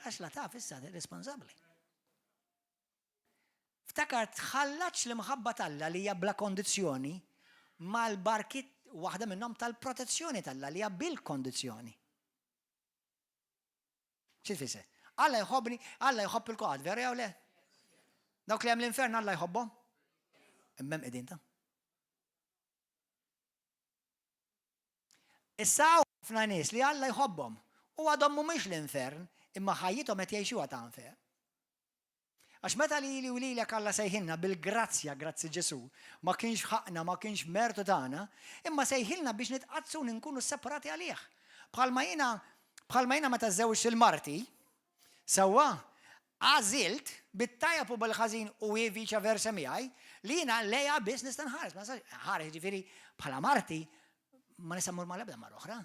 Għax la taf issa responsabbli. Ftakar tħallatx l-imħabba t'Alla li hija bla kondizzjoni mal-barkiet waħda minnhom tal-protezzjoni t'Alla li hija bil-kondizzjoni. Xi tfisser? Alla jħobbni, Alla jħobb il-kulħadd, vera jew le? Dawk li hemm l-infern Alla jħobbhom? Imma hemm qegħdin ta' Issa hawn ħafna nies li Alla jħobbhom u għadhom mhumiex l-infern, imma ħajjithom qed jgħixuha ta' infern. Għax meta lili u lilek Alla sejħilna bil-grazzja, grazzi Ġesù, ma kienx ħaqna, ma kienx mertu tagħna, imma sejħilna biex nitqaddsu u nkunu separati għalih. Bħalma jiena bħalma jiena meta żżewġt il-marti, sewwa, Għażilt, bit-tajjeb u bil-ħażin u hi viċa versa miegħi, li jiena lejha biss nista' nħares. Ma nistax nħares jiġifieri bħala marti ma nista' mmur mal-ebda mara oħra.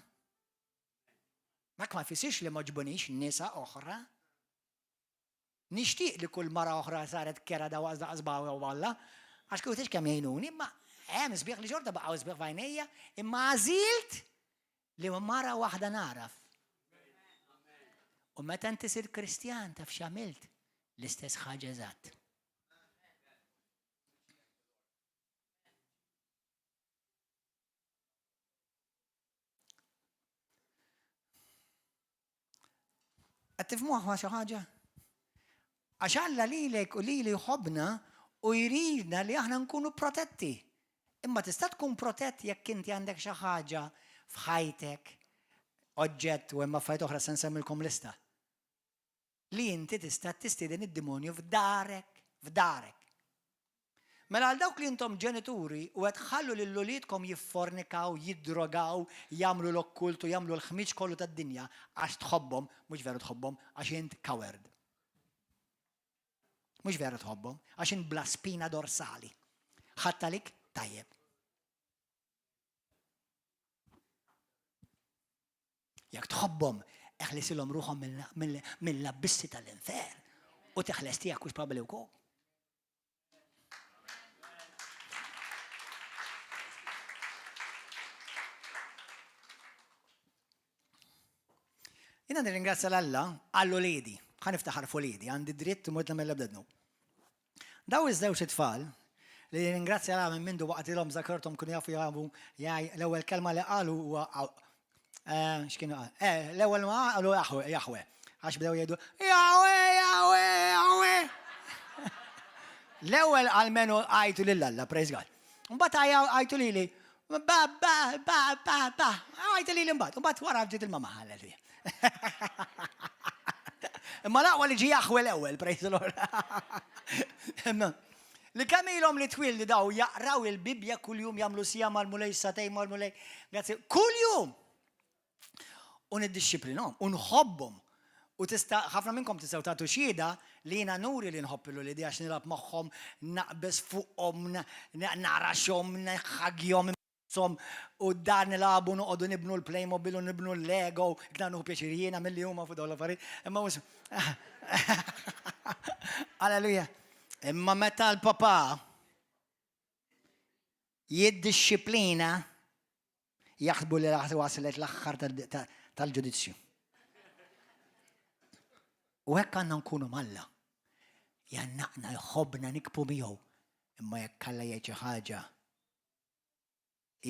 Dak ma jfissirx li m'għoġbunix nisa oħra. Nixtieq li kull mara oħra saret kera da waqs daqs u Alla, għax kieku tix kemm jgħinuni, imma hemm sbieħ li xorta baqgħu sbieħ f'għajnejja, imma għażilt Li mara waħda nagħraf. U meta inti sir Kristjan taf x'għamilt? L-istess ħaġa eżatt. Qed tifhmuha xi ħaġa? Għax Alla lilek u lili jħobbna U jridna li aħna nkunu protetti. Imma tista' tkun protett jekk inti għandek xi ħaġa f'ħajtek, oġġett u hemm affarijiet oħra se nsemmilkom lista. Li inti tista' tistieden id-demonju f'darek, f'darek. Mela għal dawk li intom ġenituri u qed tħallu lil uliedkom jiffornikaw, jiddrogaw, jagħmlu l-okkult u jagħmlu l-ħmieġ kollu tad-dinja għax tħobbhom, mhux veru tħobbhom, għax int coward. Mhux veru tħobbhom, għax int bla spina dorsali. Ħadd għalik tajjeb. Jekk tħobbhom, eħlisilhom ruħhom mill-abbissi tal-infern u teħles tiegħek hux probabbli wkoll. Jiena nirringrazzja l-Alla għal uliedi. Ħa niftaħar f'uliedi, għandi dritt u mhux nagħmel l-ebda dnub. Daw iż-żewġ itfal li nirringrazzja l minn mindu waqtilhom żakarthom kienu jafu jafu l-ewwel kelma li qalu huwa eh, x'kienu qal? Eh, l-ewwel ma qalu Jahwe. Għax bdew jgħidu Jahwe, Jahwe, Jahwe. L-ewwel għalmenu għajtu lil Alla, praise God. Mbagħad għajtu lili, ba ba ba ba ba, għajtu lili mbagħad, mbagħad wara ġiet il-mama ħalleluja. Imma l-aqwa li ġi jaħwe l-ewwel, praise the Lord. Imma li kemm ilhom li twil li daw jaqraw il-Bibbja kuljum jagħmlu sija mal-Mulej satej mal-Mulej. Grazzi, kuljum! U niddixxiplinhom, u nħobbhom. U tista' ħafna minnkom tistgħu tagħtu xhieda li jiena nuri li nħobb lil uliedi għax nilgħab magħhom, naqbeż fuqhom, naraxhom, nħagjhom, inbishom, u d-dar nilagħbu noqogħdu nibnu l-Playmobil u nibnu l-Lego, iktar nieħu pjaċir jiena milli huma fuq dawn l-affarijiet. Imma mhux Alleluja. Imma meta l-papà jiddixxiplina Jaħsbu li waslet l-aħħar tal-ġudizzju. U hekk għandna nkunu m'Alla. Jannaqna, jħobbna, nikbu miegħu. Imma jekk Alla jgħid xi ħaġa,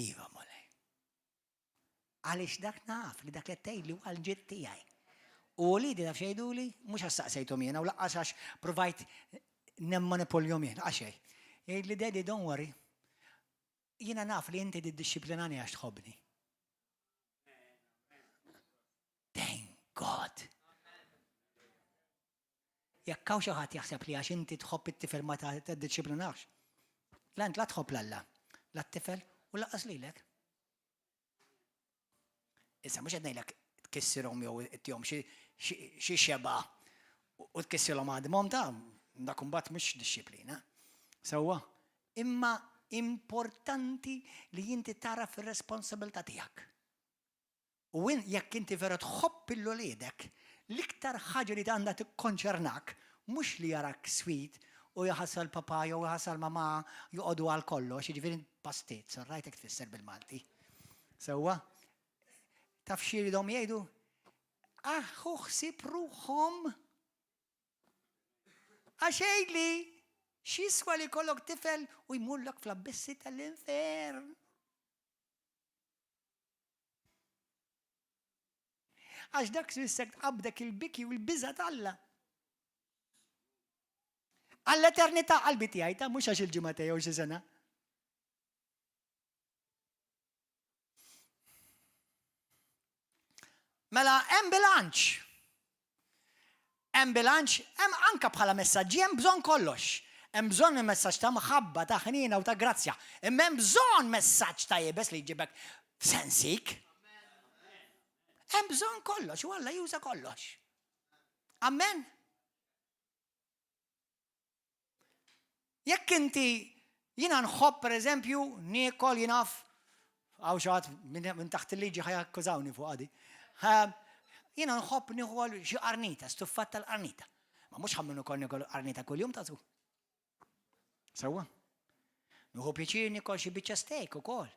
iva Mulej. Għaliex dak naf li dak li tgħidli huwa l-ġid tiegħi. U wliedi taf x'jgħiduli? Mhux għax saqsejthom jiena u laqqas għax provajt nemmanipoljhom jien, għax xejn. Jgħidli daddy don't worry. Jiena naf li inti tiddixxiplinani għax tħobbni. Thank God. Jekk hawn xi ħadd jaħseb li għax inti tħobb it-tifel ma tiddixxiplinax. La int la tħobb l-Alla, la t-tifel u lanqas lilek. Issa mhux qed ngħidlek tkissirhom jew ittihom xi xeba u tkissirhom għadmhom ta' dak imbagħad mhux dixxiplina. Sewwa, imma importanti li inti tara fir-responsabilità tiegħek. U jekk inti vera tħobb lil uliedek, l-iktar ħaġa li għandha tikkonċernak mhux li jarak sweet u jaħasal papà jew jaħasal mamà joqogħdu għal kollox, jiġifieri pastizz, rajtek tfisser bil-Malti. Sewwa? Taf xi jridhom jgħidu? Aħu ħsieb ruħhom. Għax għidli, x'jiswa li jkollok tifel u jmurlok fl-abbissi tal-infern. Għax dak jissek tqabdek il-biki u l-biża t'Alla. Għall-eternità qalbi tiegħi ta' mhux għax il-ġimgħa jew xi sena. Mela hemm bilanċ. Hemm bilanċ, hemm anka bħala messaġġi hemm bżonn kollox. Hemm bżonn messaġġ ta' mħabba, ta' ħniena u ta' grazzja. Imma hemm bżonn messaġġ ta' iebes li jġibek f'sensik. Hemm bżonn kollox u Alla juża kollox. Amen. Jekk inti jiena nħobb pereżempju niekol jien naf hawn xi ħadd minn taħt il-liġi ħa jakkużawni fuq għadi. Jiena nħobb nieħu xi qarnita, stuffat tal-qarnita. Ma mhux ħammur ukoll niekol qarnita kuljum ta' zu. Sewwa. Nieħu pjaċir niekol xi biċċa steak ukoll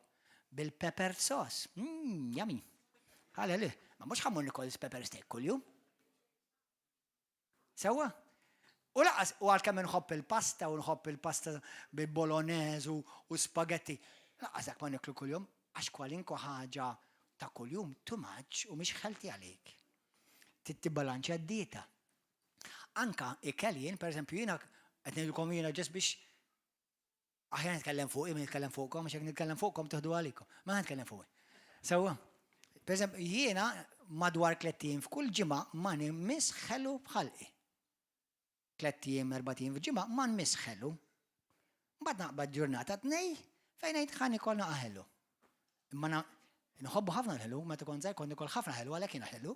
bil-pepper sauce. Mmm, yummy. Ħalli, ma mhux ħammur niekol pepper steak kuljum. Sewwa? U laqas, u għalkemm inħobb il-pasta u nħobb il-pasta bil-bolognese u spaghetti, laqas dak ma niklu kuljum, għax kwalinkwa ħaġa ta' kuljum too much u mhix healthy għalik. Trid tibbalanċja d-dieta. Anka ikel jien, pereżempju jiena qed ngħidilkom jiena ġest biex Aħjar nitkellem fuqi minn nitkellem fuqkom, għax jekk nitkellem fuqkom tieħdu għalikom. Ma nitkellem fuqi. Sewwa. Per eżempju, jiena madwar tlettim f'kull ġimgħa ma nimmiss ħelu bħalqi. Tlettim, erbatim f'ġimgħa ma nmiss ħelu. Mbagħad naqbad ġurnata tnej fejn ngħid ħa nikol naqa' ħelu. Imma nħobbu ħafna l-ħelu, meta kont żgħir kont nikol ħafna ħelu għalhekk jiena ħelu.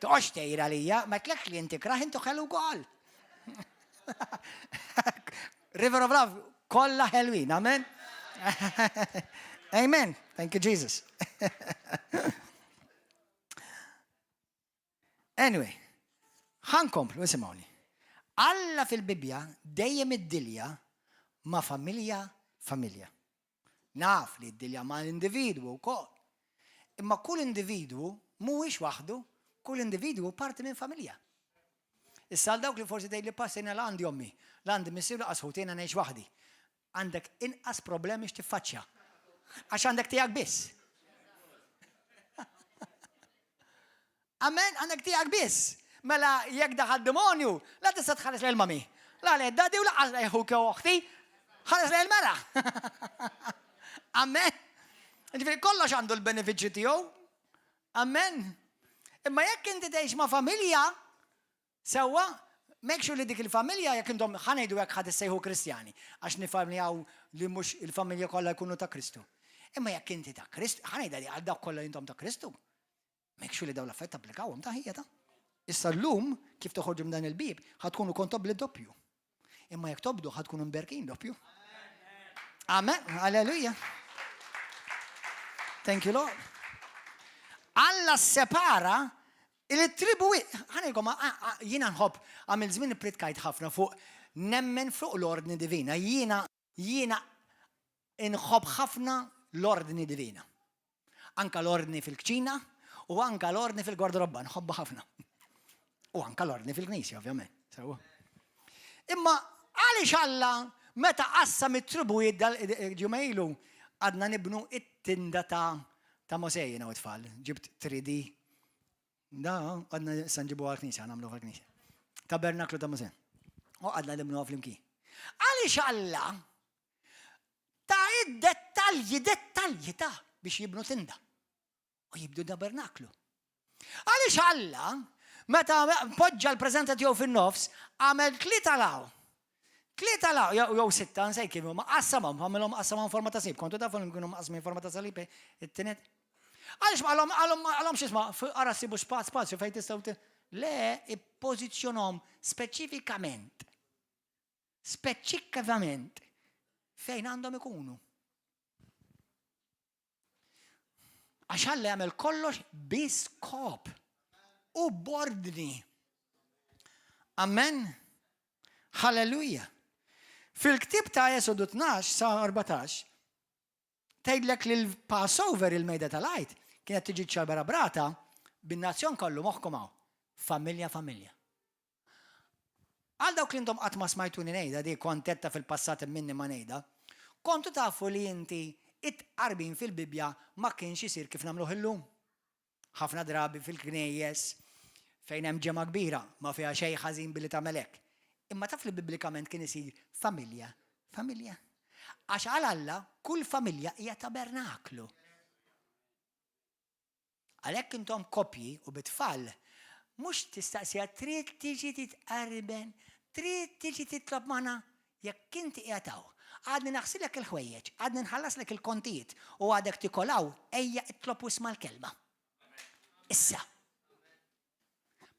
Toqgħodx tgħir għalija, ma tlekx li inti kraħ intu ħelu wkoll. River of Love, kollha ħelwin, amen. Amen. Thank you, Jesus. Anyway, ħa nkomplu, isimgħuni. Alla fil-Bibbja dejjem iddilja ma' familja familja. Naf li ddilja ma' individwu wkoll. Imma kull individwu mhuwiex waħdu, kull individwu parti minn familja. Issa għal dawk li forsi tgħid li pastor jiena la għandi ommi, la għandi missier laqas ħuti jiena ngħix waħdi. Għandek inqas problemi x'tiffaċċja. Għax għandek tiegħek biss. Amen, għandek tiegħek biss. Mela jekk daħal demonju, la tista' tħares lejn mami. La lejn dadi u laqas lejn ħuk jew oħti, ħares lejn mera. Amen. Ġifieri kollox għandu l-benefiċċju tiegħu. Amen. Imma jekk inti tgħix ma' familja, Sewwa, make sure li dik il-familja jekk intom ħa ngħidu hekk ħa tissejħu Kristjani, għax nifhem li hawn li mhux il-familja kollha jkunu ta' Kristu. Imma jekk inti ta' Kristu, ħa ngħidha li għal dawk kollha li intom ta' Kristu, make sure li dawn l-affarijiet tapplikawhom ta' ħija ta'. Issa llum kif toħorġu minn dan il-bieb ħa tkunu kontobbli doppju. Imma jekk tobdu ħa tkunu mberkin doppju. Amen. Alleluja. Thank you, Lord. Alla separa il-tribu, ħanilkom, jiena nħobb, għamil żmien pritkajt ħafna fuq nemmen fuq l-ordni divina. Jiena, jiena inħobb ħafna l-ordni divina. Anka l-ordni fil-kċina u anka l-ordni fil-gwardarobba, nħobba ħafna. U anka l-ordni fil-knisja, ovvjament. Sewa. Imma għaliex Alla meta qassam it-tribujiet ġimgħa għadna nibnu it-tinda ta' ta' Mosè jiena u tfal, ġibt 3D. Da, għadna sanġibu għal-knisja, nagħmlu għal-knisja. Tabernaklu ta' Mosè. U għadna nibnu flimkien. Għaliex Alla Ta id-dettalji, dettalji ta' biex jibnu tinda u jibdu tabernaklu. Għaliex Alla, meta poġġa l-preżenza tiegħu fin-nofs, għamel tlieta law. Tlieta law, jew sitta, nsejt kif huma, qassamhom, għamilhom qassamhom forma ta' salib. Kontu tafu li kienu mqassmin forma ta' salib it-tinet? Għaliex ma qalhom qalhom x'isma' ara ssibu spazju fejn tistgħu Le, ippożizzjonhom speċifikament speċifikament fejn għandhom ikunu. Għax Alla jagħmel kollox bi skop u b'ordni. Amen. Halleluja. Fil-ktib ta' Esodu 12 sa 14 tgħidlek li l-Passover il-mejda tal-Għid kienet tiġi ċelebrata bin-nazzjon kollu moħħkom hawn. Familja familja. Għal dawk li intom qatt ma smajtuni ngħidha, di kont għedtha fil-passat imma inni ma ngħidha, kontu tafu li inti it-tqarbin fil-Bibbja ma kienx isir kif nagħmluh illum? Ħafna drabi fil-knejjes fejn hemm ġemgħa kbira, ma fiha xejn ħażin billi tagħmel hekk. Imma taf li biblikament kien isir familja, familja. Għax għal Alla kull familja hija tabernaklu. Għalhekk intom koppji u bi tfal, mhux tistaqsiha trid tiġi titqarben, trid tiġi titlob magħna? Jekk inti qiegħed hawn, għadni naħsilek il-ħwejjeġ, għadni nħallaslek il-kontijiet u għadek tikol hawn, ejja itlob u isma' l-kelma. Issa.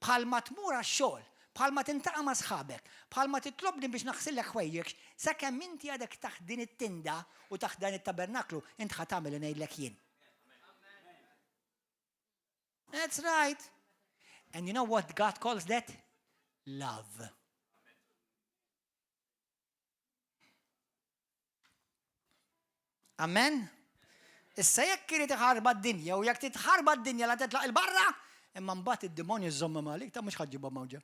Bħalma tmur għax-xogħol, bħalma tintaqa' ma' sħabek, bħalma titlobni biex naħsillek ħwejjek, sakemm inti għadek taħt din it-tinda u taħt dan it-tabernaklu, int ħa tagħmel li ngħidlek jien. That's right. And you know what God calls that? Love. Amen? Issa jekk irid iħarba d-dinja u jekk titħarba d-dinja la titlaq il-barra, imma mbagħad id-demonju żomma malik ta' mhux ħaġġibhom mawġa.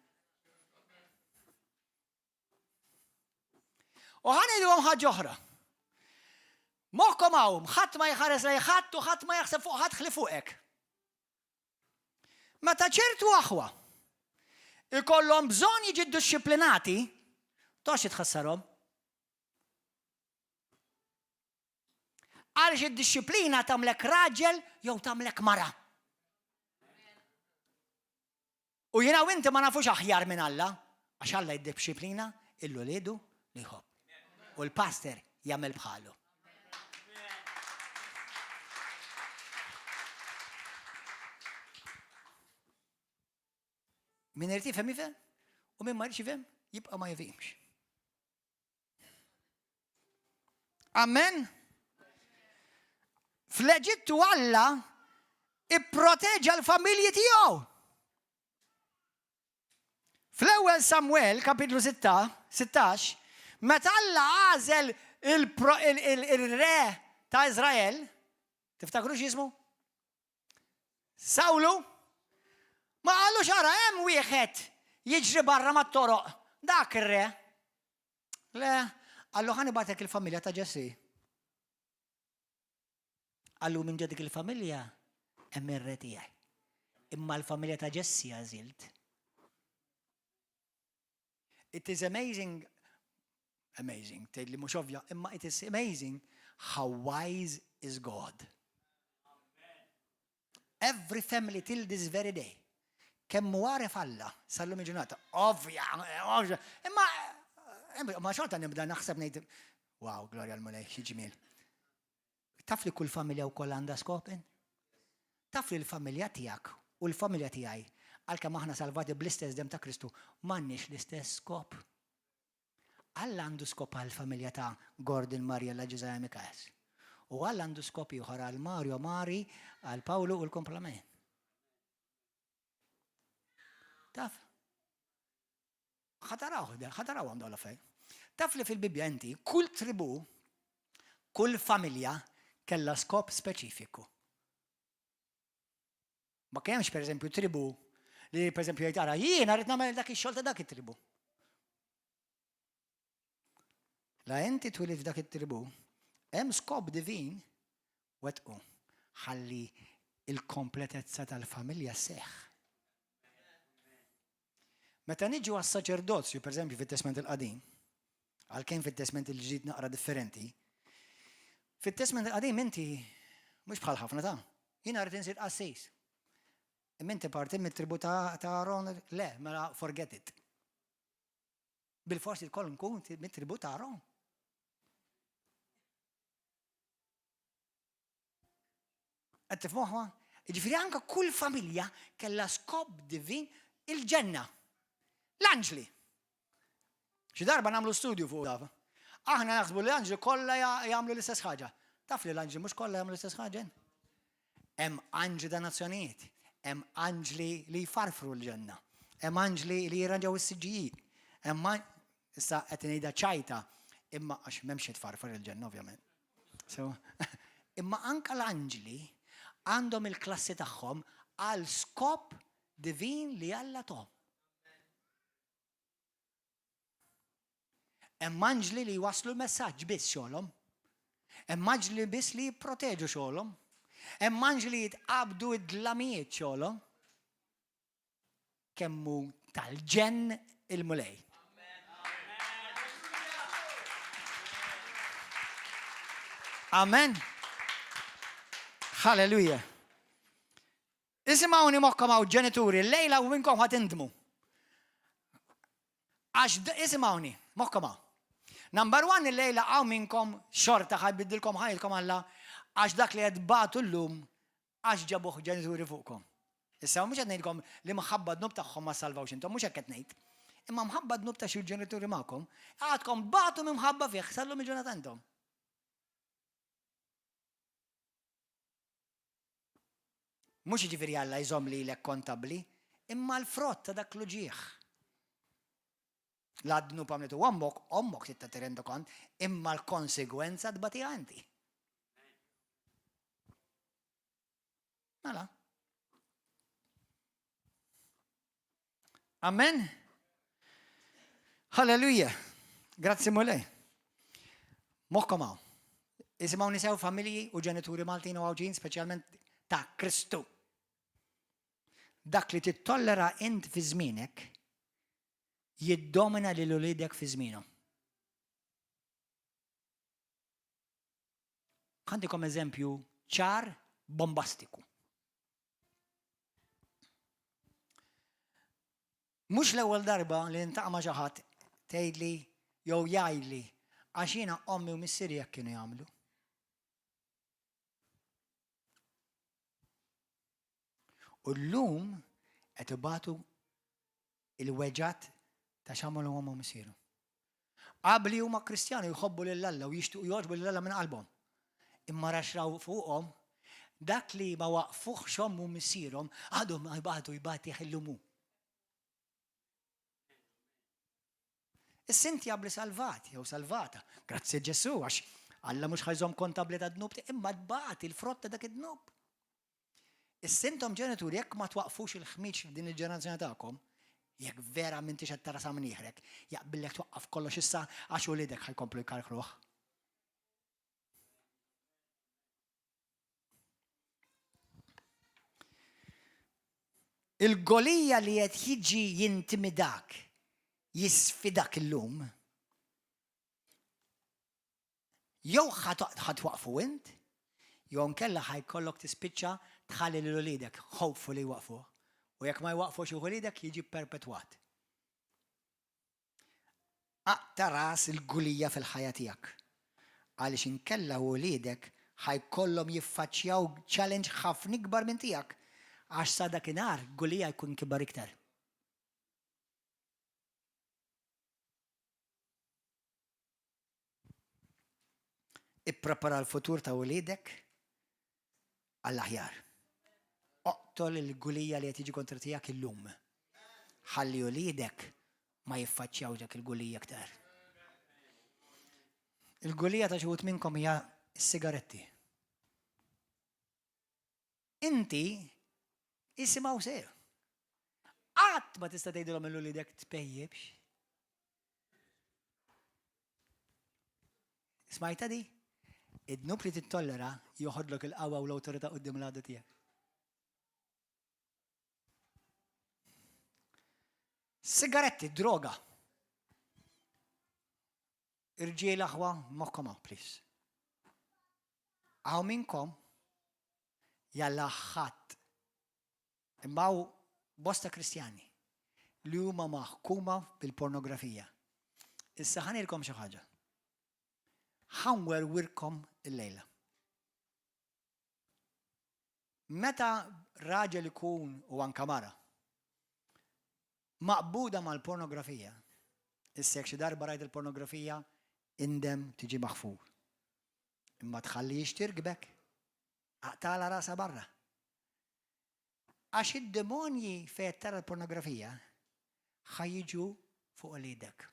U ħa ngħidilhom ħaġa oħra. Moħħkom hawn, ħadd ma jħares lejn ħadd u ħadd ma jaħseb fuq ħadd ħli fuqek. Meta ċertu aħwa. ikollhom bżonn jiġi ddixxiplinati, toqgħodx titħassarhom. Għaliex id-dixxiplina tagħmlek raġel jew tagħmlek mara. U jiena u inti ma nafux aħjar minn Alla, għax Alla jiddixxiplina il-uliedu li jħobb. U l-pastor jagħmel bħalu. Min irid jifhem jifhem, u min ma jridx jifhem jibqa' ma jifhimx. Amen. Fl-Eġittu Alla ipproteġa l-familji tiegħu. Fl-ewwel Samuel, kapitlu 6, 16, meta Alla għażel il-re ta' Izrael, tiftakru x'ismu? Sawlu ma qalux ara hemm wieħed jiġri barra mat-toroq, dak ir-re. Le, qallu ħa nibgħatek il-familja ta' Ġessi. Qallu minn ġo dik il-familja hemm ir-re tiegħi. Imma l-familja ta' Ġessi għażilt. It is amazing, amazing, tgħid li mhux ovvja, imma it is amazing how wise is God. Every family till this very day. Kemm hu għaref Alla sal-lum il-ġurnata. Ovvja, ovvja. Imma ma xorta nibda naħseb ngħid, wow, glorja l-Mulej, xi ġmiel. Taf li kull familja wkoll għandha skop? Taf li l-familja tiegħek u l-familja tiegħi għalkemm aħna salvati bl-istess dem ta' Kristu, m'għandniex l-istess skop. Alla għandu skop għall-familja ta' Gordon, Mariella, Ġiżaja, Mikaels. U Alla għandu skop ieħor għal Mario, Mari, għal Pawlu u l-komplament. Taf? Ħataraw, ħataraw għandu għal affarijiet. Taf li fil-Bibbja inti kull tribu, kull familja kellha skop speċifiku. Ma kienx pereżempju tribu li pereżempju jgħid ara jiena rrid nagħmel dak ix-xogħol ta' dak it-tribu. La inti twilid f'dak it-tribu, hemm skop divin wettqu ħalli il-kompletezza tal-familja seħ. Meta niġu għas-saċerdozju, per eżempju, fit-Testment il-Qadim, għalkemm fit-Testment il-Ġdid naqra differenti, fit-Testment il-Qadim inti mhux bħal ħafna ta' jiena rrid insir qassis. Imma inti parti mit-tribu ta' Aaron, le, mela forget it. Bil-forsi jkoll nkun mit-tribu ta' Aaron. Qed tifhmuha? Jiġifieri anke kull familja kellha skop divin il-ġenna. L-anġli. Xi darba nagħmlu studju fuq dafa. Aħna naħsbu li l-anġli kollha jagħmlu l-istess ħaġa. Taf li l-anġli mhux kollha jagħmlu l-istess ħaġa? Hemm anġli ta' nazzjonijiet, hemm anġli li jfarfru l-ġenna, hemm anġli li jirranġaw is-siġġijiet, hemm issa qed ngħidha ċajta, imma għax m'hemmx jitfarfar il-ġenna ovvjament. So, imma anka l-anġli għandhom il-klassi tagħhom għal skop divin li Alla tom. Hemm anġli li jwasslu l-messaġġ biss xogħolhom. Hemm anġli biss li jipproteġu xogħolhom. Hemm anġli li jitqabdu id-dlamijiet xogħolhom. Kemm hu tal-ġenn il-Mulej. Amen. Halleluja. Isimgħuni moħħkom hawn ġenituri, lejla u minnkom ħa tindmu. Għax isimgħuni, moħħkom hawn. Number one il-lejla hawn minnkom xorta ħa jbiddilkom ħajjitkom Alla għax dak li qed tbatu llum għax ġabuh ġenituri fuqkom. Issa mhux qed ngħidlkom li mħabba dnub tagħhom ma salvawx intom, mhux hekk qed ngħid. Imma mħabba dnub ta' xi ġenituri magħkom, għadkom batu minħabba fih sallum il-ġurnata intom. Mhux jiġifieri Alla jżomm lilek kontabbli, imma l-frott ta' dak l-uġigħ. La dnub għamlitu ommok, ommok trid tagħti rendikont, imma l-konsegwenza tbatiha inti. Mela. Amen. Halleluja. Grazzi Mulej. Moħkom hawn. Isimgħu nisew familji u ġenituri Maltin u Għawġin, speċjalment ta' Kristu. Dak li tittollera int fi żmienek. Jiddomina lil uliedek fi żmienhom. Ħantikom eżempju ċar bombastiku. Mhux l-ewwel darba li niltaqa' ma' xi ħadd tgħidli jew jgħidli għax jiena ommi u missieri hekk kienu jagħmlu. U llum qed ibatu il-weġgħat ta' x'għamlu ommu u missieru. Qabli huma Kristjani jħobbu lil Alla u jixtiequ jogħġbu lil Alla minn qalbhom. Imma ra x'raw fuqhom, dak li ma waqfuhx ommu u missierhom għadhom jbatu jbatih illum hu. Issa inti qabli salvat jew salvata. Grazzi Ġesù għax Alla mhux ħa jżomm kontabbli tad-dnub imma tbati l-frott ta' dak id-dnub. Issa intom ġenituri jekk ma twaqqfux il-ħmieġ f'din il-ġenerazzjoni tagħkom, jekk vera m'intix qed tara sa mnieħrek, jaqbillek twaqqaf kollox issa għax uliedek ħa jkomplu jkarkruh. Il-Golija li qed jiġi jintimidak, jisfidak illum, jew ħa twaqfu int, jew inkella ħa jkollok tispiċċa tħalli lil uliedek hopefully jwaqfuh. U jekk ma jwaqfux uliedek jiġi perpetwat. Aqta' ras il-gulija fil-ħajja tiegħek. Għaliex inkella uliedek ħa jkollhom jiffaċċjaw challenge ħafna ikbar minn tiegħek għax sa dakinhar gulija jkun kibar iktar. Ipprepara l-futur ta' uliedek għall-aħjar. Oqtol il-gulija li qed jiġi kontra tiegħek illum. Ħalli uliedek ma jiffaċċjaw dak il-gulija aktar. Il-gulija ta' xi wħud minnkom hija s-sigaretti. Inti isimgħu sew. Qatt ma tista' tgħidilhom il uliedek tpejjibx. Smajta di? Id-dnub li tittollera joħodlok il-qawwa u l-awtorità quddiem l-għadu tiegħek. Sigaretti, droga. Irġiel aħwa, moħħkom hawn, please. Hawn minnkom jalla ħadd imma hawn bosta Kristjani li huma maħkuma bil-pornografija. Issa ħa ngħidilkom xi ħaġa. Ħa nwerwirkom illejla. Meta raġel ikun u anka mara maqbuda mal-pornografija, issa jekk xi darba rajt il-pornografija, indem tiġi maħfur. Imma tħallihiex tirkbek, aqtagħlha rasha barra. Għax id-demonji fejn qed tara l-pornografija ħa jiġu fuq uliedek.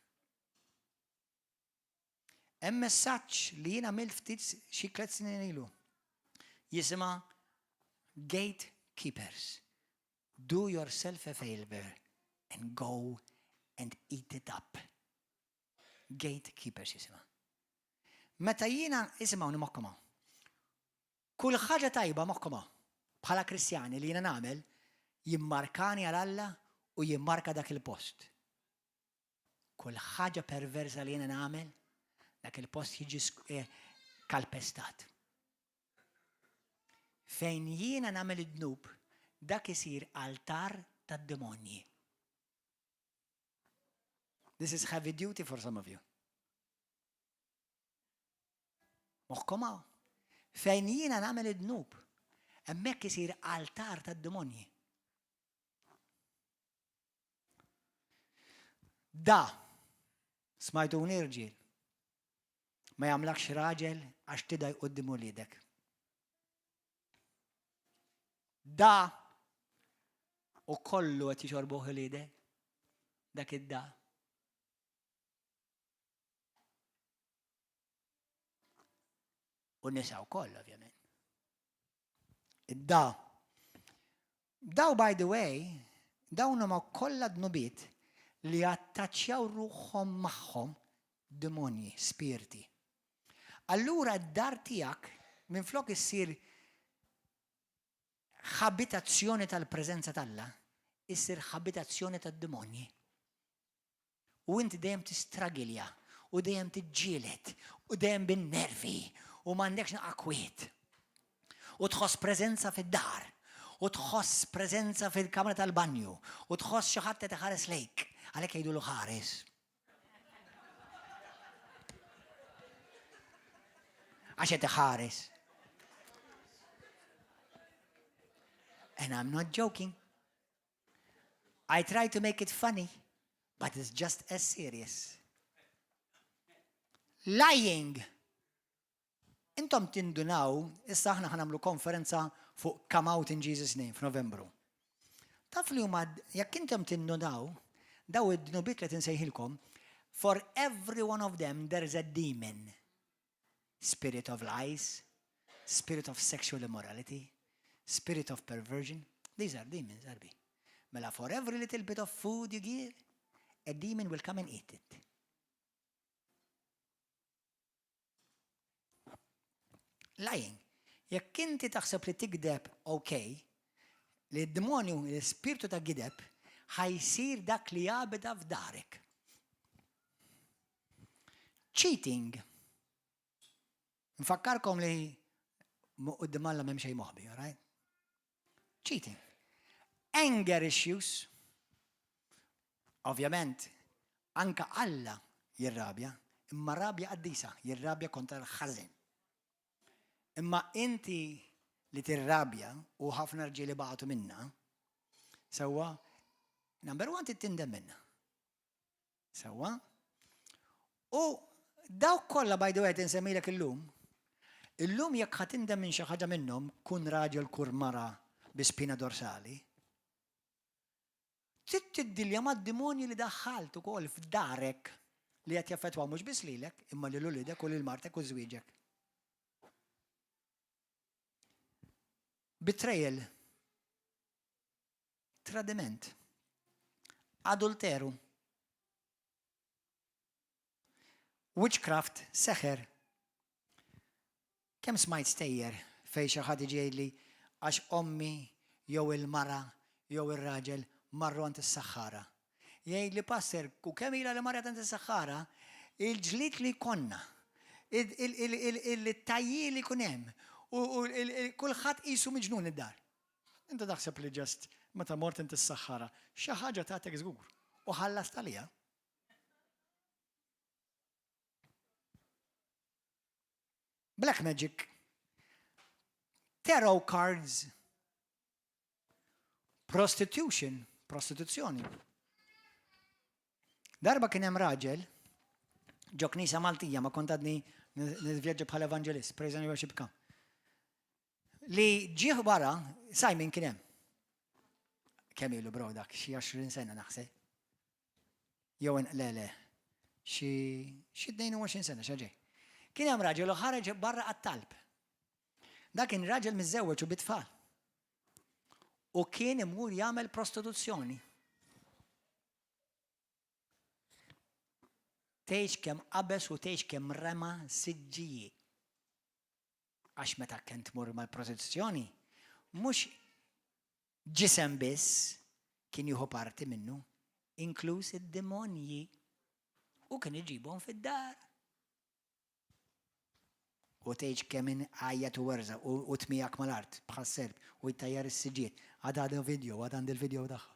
Hemm messaġġ li jien għamilt ftit xi tlet snin ilu. Jisimha Gatekeepers. Do yourself a favor and go and eat it up. Gatekeepers jisimha. Meta jiena isimgħuni moħħkom hawn. Kull ħaġa tajba moħħkom hawn. Bħala Kristjani li jiena nagħmel jimmarkani għal Alla u jimmarka dak il-post. Kull ħaġa perversa li jiena nagħmel, dak il-post jiġi eh, kalpestat. Fejn jiena nagħmel id-dnub, dak isir altar tad-demonji. This is heavy duty for some of you. Moħħkom hawn. Fejn jiena nagħmel id-dnub, hemmhekk isir altar tad-demonji. Da, smajtuni rġiel, ma jagħmlakx raġel għax tidaj quddiem uliedek. Da u kollu qed jixorbuh uliedek dak id-da. U nisa wkoll, ovvjament. Id-da. Daw, by the way, dawn huma kollha dnubiet li attaċċjaw ruħhom magħhom demonji, spirti. Allura d-dar tiegħek minflok issir ħabitazzjoni tal-preżenza t'Alla, issir ħabitazzjoni tad-demonji. U inti dejjem tistragilja u dejjem tiġġieled u dejjem bin-nervi u m'għandekx naqa' kwiet. U tħoss preżenza fid-dar u tħoss preżenza fil-kamra tal-banju u tħoss xi ħadd qed iħares lejk għalhekk jgħidulu ħares. Għax qed iħares. And I'm not joking. I try to make it funny, but it's just as serious. Lying. Intom tindunaw, issa aħna ħanamlu konferenza fuq Come Out in Jesus Name f'Novembru. Taf li huma jekk intom tindunaw, daw id-dnubiet li tinsejħilkom, for every one of them there is a demon. Spirit of lies, spirit of sexual immorality, spirit of perversion. These are demons, arbi. Mela for every little bit of food you give, a demon will come and eat it. Lying. Jekk inti taħseb li tikdeb ok, li d-demonju, l-spirtu ta' gideb, ħajsir dak li jabida f'darek. Cheating. Nfakkarkom li quddiem Alla m'hemm xejn moħbi, all right? Cheating. Anger issues. Ovvjament, anka Alla jirrabja, imma rabja qaddisa, jirrabja kontra l-ħażin. Imma inti li tirrabja u ħafna rġieli bagħtu minna, sewwa, number one tindem minna. Sewwa? U dawk kollha by the way qed insemmilek illum, illum jekk ħa tindem minn xi ħaġa minnhom, kun raġel kur mara bi spina dorsali, trid tiddilja mad-demonji li daħħalt ukoll f'darek li qed jaffettwaw mhux biss lilek, imma lil uliedek u lil martek u żwieġek. Betrayal. Tradiment. Adulteru. Witchcraft, seħer. Kemm smajt stejjer fejn xi ħadd jiġi jgħidli għax ommi jew il-mara jew ir-raġel marru għand is-saħħara. Jgħidli pastor u kemm ilha li marret għand is-saħħara, il-ġlied li jkollna, il-tgħajjir li jkun hemm, u kulħadd qisu miġnun id-dar. Inti taħseb li just meta mort int is-saħħara, xi ħaġa tatek żgur u ħallast għaliha. Black magic, tarot cards, prostitution, prostituzzjoni. Darba kien hemm raġel ġo knisa Maltija ma kont għadni nivvjaġġa bħala evangelist, praise and worship camp. Li ġieħ wara, Simon kien hemm. Kemm ilu bro dak, xi 20 sena naħseb. Jew le le, xi 22 sena xi ġej. Kien hemm raġel u ħareġ barra għat-talb. Dak kien raġel miżżewweġ u bit-tfal. U kien imur jagħmel prostituzzjoni. Tgħidx kemm qabeż u tgħidx kemm rema siġġijiet. Għax meta kien tmur mal-prostituzzjoni, mhux ġisem biss kien jieħu parti minnu, inkluż id-demonji. U kien iġibhom fid-dar. U tgħidx kemm ingħajjat u werżaq u tmiegħek mal-art bħal serp u jtajjar is-siġġiet. Għad għadha video, għad għandi l-video tagħha.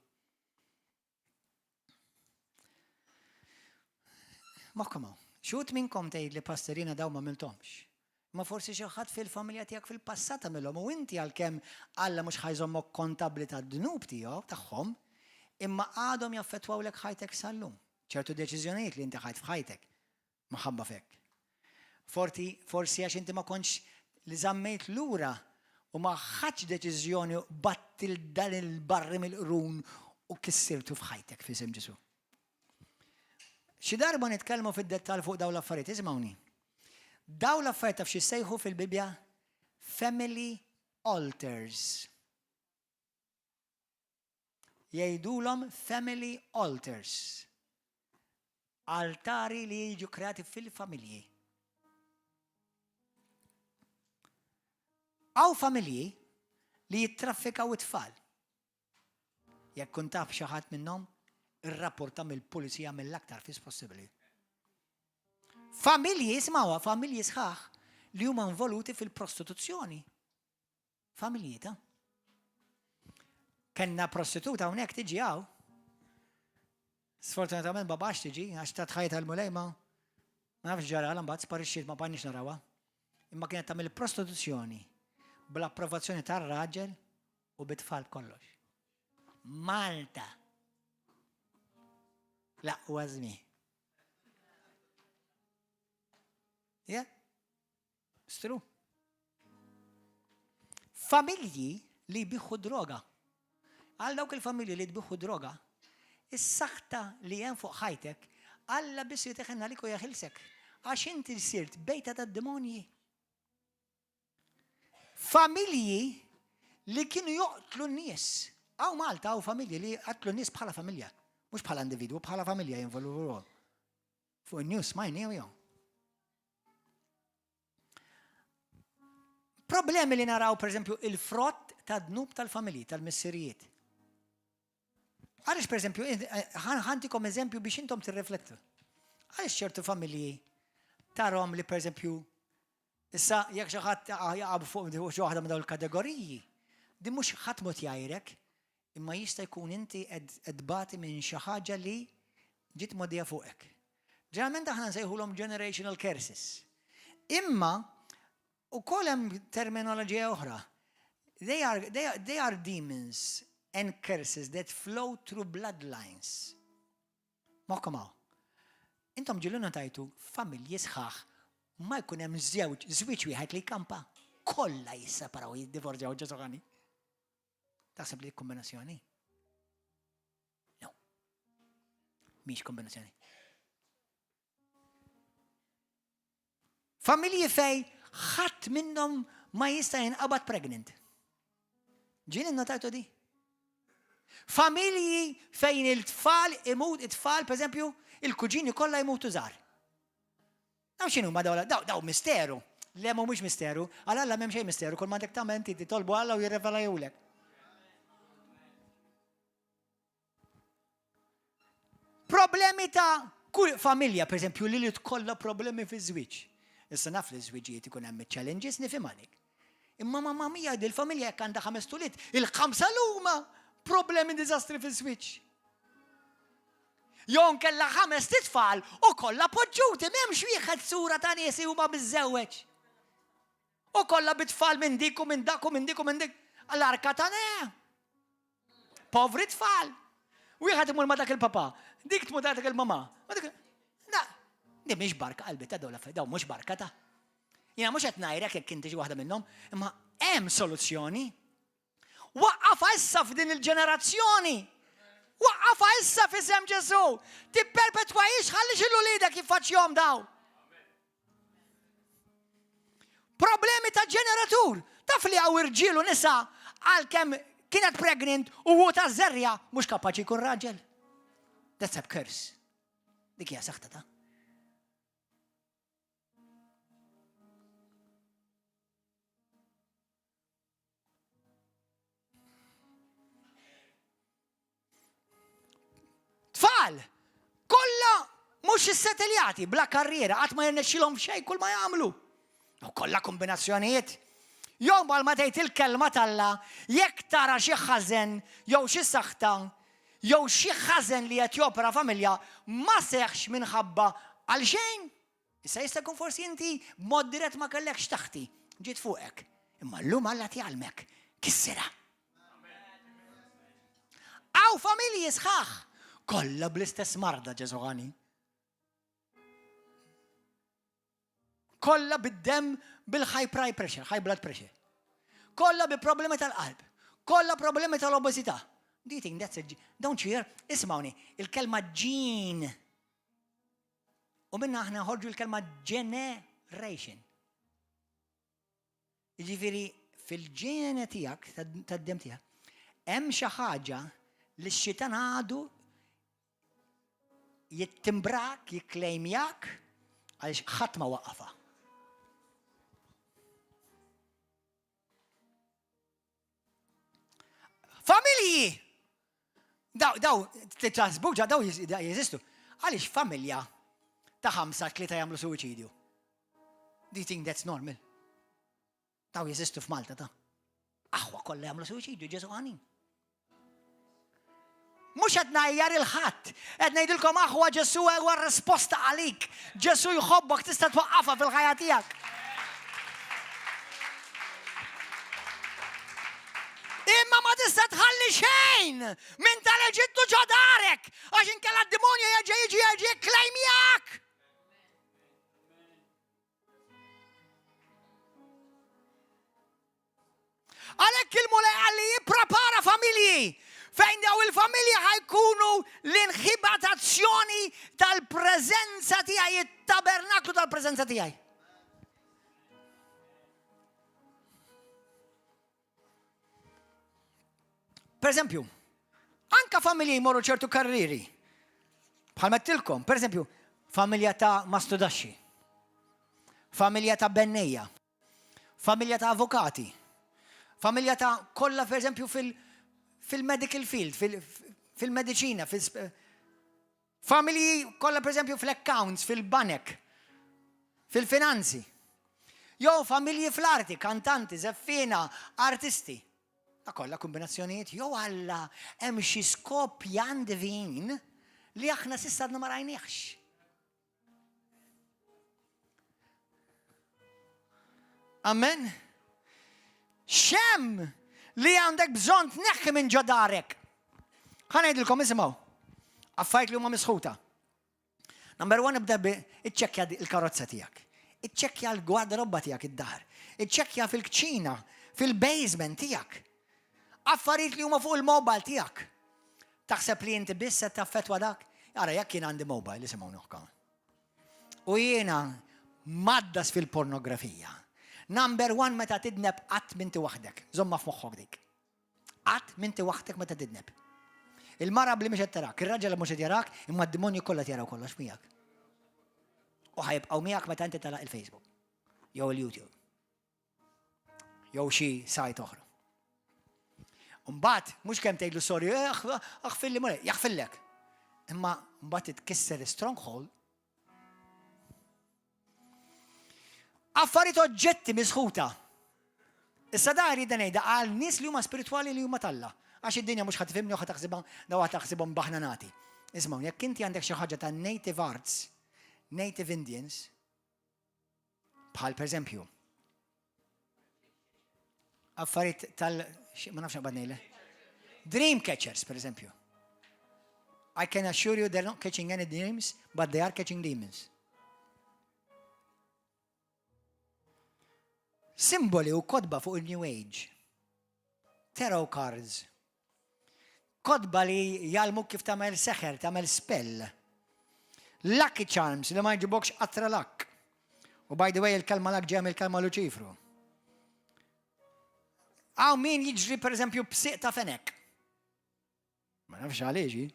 Moħħkom hawn. Xi wħud minnkom tgħidli Pastor jiena dawn m'għamilthomx. Imma forsi xi ħadd fil-familja tiegħek fil-passat għamilhom u inti għalkemm Alla mhux ħa jżommok kontabbli tad-dnub tiegħu tagħhom, imma għadhom jaffettwawlek ħajtek sal-lum. Ċertu deċiżjonijiet li inti ħadt f'ħajtek Minħabba f'hekk. Forti, forsi għax inti ma kontx li żammejt lura u ma ħadtx deċiżjoni u qbadt 'il dan il-barri mill-qrun u kissirtu f'ħajtek f'isem Ġesù. Xi darba nitkellmu fid-dettall fuq dawn l-affarijiet, isimgħuni. Dawn l-affarijiet taf x'jissejħu fil-Bibbja? Family altars. Jgħidulhom family altars. Altari li jiġu kreati fil-familji. Hawn familji li jittraffikaw it-tfal. Jekk kun taf xi ħadd minnhom, Irrapporta mill-pulizija mill-aktar fis possibbli. Familji, ismawha, familji sħaħ li huma involuti fil-prostituzzjoni. Familji ta' Kenna prostituta hawnhekk tiġi hawn. Sfortunatament ma baqax tiġi għax ta' tħajja tal-mulej ma ma nafx ġara għal mbagħad sparixxiet ma bqajniex narawha. Imma kienet tagħmel prostituzzjoni bl-approvazzjoni tar-raġel u bit-tfal kollox. Malta. L-aqwa żmien. Yeah? Stru. Familji li jbiħu droga. Għal dawk il-familji li tbiħu droga, is-saħta li hemm fuq ħajtek, Alla biss jiteħenna li u jaħilsek. Għax inti sirt bejta tad-demonji. Familji li kienu joqtlu n-nies. Hawn Malta hawn familji li qatlu n-nies bħala familja. Mhux bħala individwu, bħala familja jinvolvu ruħhom. Fuq in-news smajni jew. Problemi li naraw, per eżempju, il-frott ta' dnub tal-familji, tal-missirijiet. Għaliex, per eżempju, eh, ħantikom eżempju biex intom tirriflettu. Għaliex ċertu familji tarom li, per eżempju, issa jekk xi ħadd jaqab fuq xi waħda minn dawn il-kategoriji, din mhux ħadd mod jgħajrek, imma jista' jkun inti qed tbati minn xi ħaġa li ġiet mgħoddija fuqek. Ġeneralment aħna nsejħulhom generational curses. Imma ukoll hemm terminoloġija oħra. They are, they are, they are demons and curses that flow through bloodlines. Moħħkom hawn. Intom ġieli notajtu familji sħaħ ma jkun hemm żewġ żwieġ wieħed li jkampa. Kollha jisseparaw jiddivorzjaw ġesuħani. Taħseb li kombinazzjoni? No. Mhix kombinazzjoni. Familji fej ħadd minnhom ma jista' jinqabad pregnant. Ġieli notajtu di? Familji fejn il-tfal imut, it-tfal, per eżempju, il-kuġini kollha jmutu żgħar. Daw x'inhu ma daw daw daw misteru. Le mhumiex misteru, għal Alla m'hemm xejn misteru, kull m'għandek tagħmel inti titolbu Alla u jirrevela jewlek. Problemi ta' kull familja, per eżempju, li li tkollha problemi fi żwieġ. Issa naf li żwiġijiet ikun hemm challenges nifhem għalik. Imma mamma mia dil-familja jekk għandha ħames tulit, il-ħamsa l-huma problemi diżastri fi żwieġ. Jew kella ħames titfal u kollha poġġuti m'hemmx wieħed sura ta' nies huma miżżewweġ. U kollha bit-tfal minn dik u minn dak u minn dik u minn dik. L-arka ta' ne. Povri tfal. Wieħed imur ma' dak il-papa, dik tmur dak il-mama. Na, di mhix barka qalbi ta' dawn l-affarijiet, dawn mhux barka ta'. Jiena mhux qed ngħajrek jekk inti xi waħda minnhom, imma hemm soluzzjoni. Waqqafha issa f'din il-ġenerazzjoni. Waqqafha issa f'isem Ġesù. Tipperpetwahiex ħallix il-uliedek jiffaċċjahom dawn. Problemi ta' ġeneratur. Taf li hawn irġiel u nisa għalkemm kienet pregnant u hu ta' żerja mhux kapaċi jkun raġel. That's a curse. Dik hija saħta ta' Tfal, kollha mhux isseteljati, bla karriera, qatt ma jirnexxilhom xejn kull ma jagħmlu. U kollha kombinazzjonijiet. Jew mal ma tgħid il-kelma t'Alla, jekk tara xi ħażen jew xi saħta jew xi ħażen li qed jopera familja ma seħx minħabba għal xejn. Issa jista' jkun forsi inti b'mod dirett ma kellekx taħti, ġiet fuqek. Imma llum Alla tjgħallmek, kissirha. Hawn familji sħaħ, kollha bl-istess marda Ġesu ħani. Kollha bid-dem bil-high pressure, high blood pressure. Kollha bi problemi tal-qalb, kollha problemi tal-obeżità. Do you think that's a don't you hear? Ismawni, il-kelma ġin U minna aħna ħorġu l-kelma generation. Jiġifieri fil-ġene tiegħek, tad-dem tiegħek, hemm xi ħaġa li x-xitan għadu jittimbrak, jikklejmjak, għaliex ħadd ma waqqafha. Familji! Daw, daw, titħasbu ġa daw jeżistu. Għaliex familja ta' ħamsa tlieta jagħmlu suwiċidju? Do you think that's normal? Daw jeżistu f'Malta ta' aħwa kollha jagħmlu suwiċidju Ġesu għanin. Mhux qed ngħajjar il-ħadd, qed ngħidilkom aħwa Ġesu huwa risposta għalik. Ġesu jħobbok tista' twaqqafha fil-ħajja tiegħek. Imma ma tista' tħalli xejn minn tal-Eġittu ġo darek, għax inkella d-demonju jerġa' jiġi jerġa' jikklejmjak. Għalhekk il-Mulej qalli jipprepara familji fejn daw il-familji ħajkunu l-inħibatazzjoni tal-preżenza tiegħi, it-tabernaklu tal-preżenza tiegħi. Per eżempju, anka familji jmorru ċertu karriri. Bħal mettilkom, per eżempju, familja ta' mastudaxxi, familja ta' bennejja, familja ta' avukati, familja ta' kollha per eżempju fil-medical field, fil-medicina, fil-familji kollha per eżempju fl-accounts, fil-banek, fil-finanzi. Jew familji fl-arti, kantanti, zeffina, artisti. Ta' kollha kombinazzjonijiet jew Alla hemm xi skop pjan divin li aħna s'issa għadna ma rajniex. Amen. Xem li għandek bżonn tneħħi minn ġo darek. Ħa ngħidilkom isimgħu. Affarijiet li huma misħuta. Number one ibda bi iċċekkja il-karozza tiegħek. Iċċekkja l-gwardarobba tiegħek id-dar. Iċċekkja fil-kċina, fil-basement tiegħek. Affarijiet li huma fuq il-mobile tiegħek. Taħseb li inti biss se taffetwa dak? Ara, jekk jien għandi mobile, isimgħu noħka. U jiena maddas fil-pornografija. Number one meta tidneb qatt minti waħdek. Żomma f'moħħok dik. Qatt minti waħdek meta tidneb. Il-mara bli mhux qed tarak, ir-raġel mhux qed jarak, imma d-demonju kollha jaraw kollox miegħek. U ħajbqgħu miegħek meta inti talaq il-Facebook jew il-YouTube. Jew xi sajt oħra. Mbagħad mhux kemm tgħidlu sorry, eh, aħfilli mulej, jaħfillek. Imma mbagħad titkisser stronghold. Affarijiet oġġetti misħuta. Issa da rrid ngħidha għal nies li huma spiritwali li huma talla. Għax id-dinja mhux ħadd tifhimni u ħadd taħsibha daw ħadd taħsibhom baħnanati. Ismgħu, jekk inti għandek xi ħaġa ta' native arts, native Indians, Bħal per eżempju, affarijiet tal ma nafx naqbad ngħidle. Dream catchers, per eżempju. I can assure you they're not catching any dreams, but they are catching demons. Simboli u kodba fuq il-New Age. Tarot cards. Kotba li jgħallmuk kif tagħmel seħer, tagħmel spell. Lucky charms li ma jġibokx qatra luck. U by the way, il-kelma luck ġeja mill-kelma Luċifru. Hawn min jiġri per eżempju b'siq ta' fenek. Ma nafx għaliex.